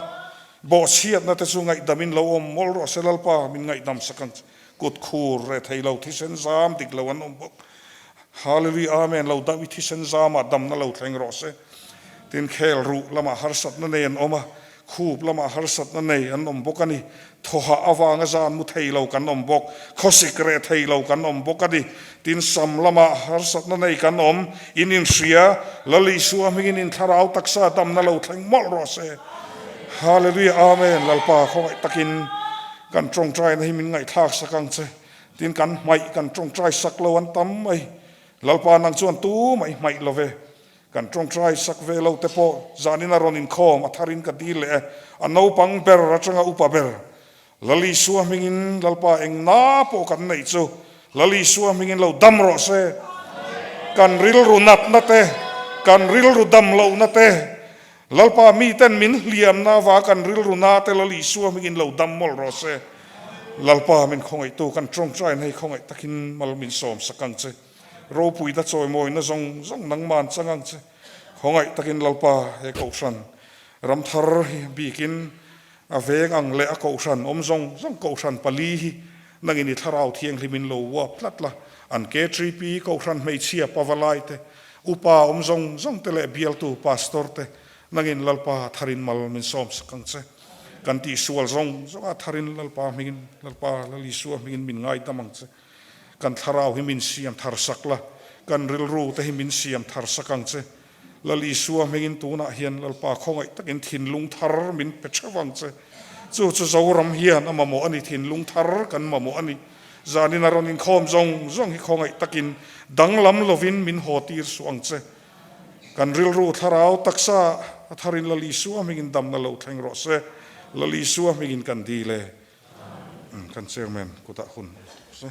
bawhchhiatna te chu ngaihdam in lo awm mawlh rawh se Lalpa min ngaihdam sak ang che. Kut khur reh thei lo, thisen zam dik lo an awm bawk. Hallelujah Amen lo dam i thisen zamah damna lo thleng rawh se. Tin khel ruh lamah harsatna nei an awm a. Khup lamah harsatna nei an awm bawk a ni. Thawhah avanga zan mu thei lo kan awm bawk. Khawsik reh thei lo kan awm bawk a ni. Tin, sam lamah harsatna nei kan awm. In inhria, Lal Isua hmingin in thlarau taksa damna lo thleng mawlh rawh se. Hallelujah Amen Lalpa khawngaih takin kan tawngtaina hi min ngaihthlak sak ang che. Tin, kan hmaih kan tawngtai sak lo an tam mai. Lalpa nang chuan tu mai hmaih lo ve. Kan tawngtai sak ve lo te pawh zanin a rawn inkhawm a tharin ka dil leh e. A naupang ber atanga upa ber Lal Isua hmingin Lalpa eng na pawh kan neih chu Lal Isua hmingin lo dam rawh se. Kan rilru natna te, kan rilru dam lohna te, Lalpa miten min hliamna avanga kan rilru na te Lal Isua hmingin lo dam mawlh rawh se. Lalpa min khawngaihtu kan tawngtaina hi khawngaih takin mal min sawm sak ang che. Ropuina chawimawina zawng zawng nangman chang ang che. Khawngaih takin Lalpa he Kohhran ramthar hi bikin a veng ang leh a Kohhran awm zawng zawng Kohhran pali hi nangin i Thlarau Thianghlimin lo uap tlat la. An KTP Kohhran hmeichhia pavalai te, upa awm zawng zawng te leh bialtu Pastor te nangin Lalpa tharin mal min sawm sak ang che. Kan tihsual zawng zawngah tharin Lalpa hmingin Lalpa Lal Isua hmingin min ngaidam ang che. Kan thlarau hi min siam thar sak la, kan rilru te hi min siam thar sak ang che. Lal Isua hmingin tunah hian Lalpa khawngaih takin thinlung thar min pe theuh ang che. Chu chu Zoram hian a mamawh a ni, thinlung thar kan mamawh a ni. Zanin a rawn inkhawm zawng zawng hi khawngaih takin danglam lovin min haw tir suh ang che. Kan rilru thlarau taksa a tharin Lal Isua hmingin damna lo thleng rawh se. Lal Isua hmingin kan dil e. Kan chairman kutah hun a awm tawh se.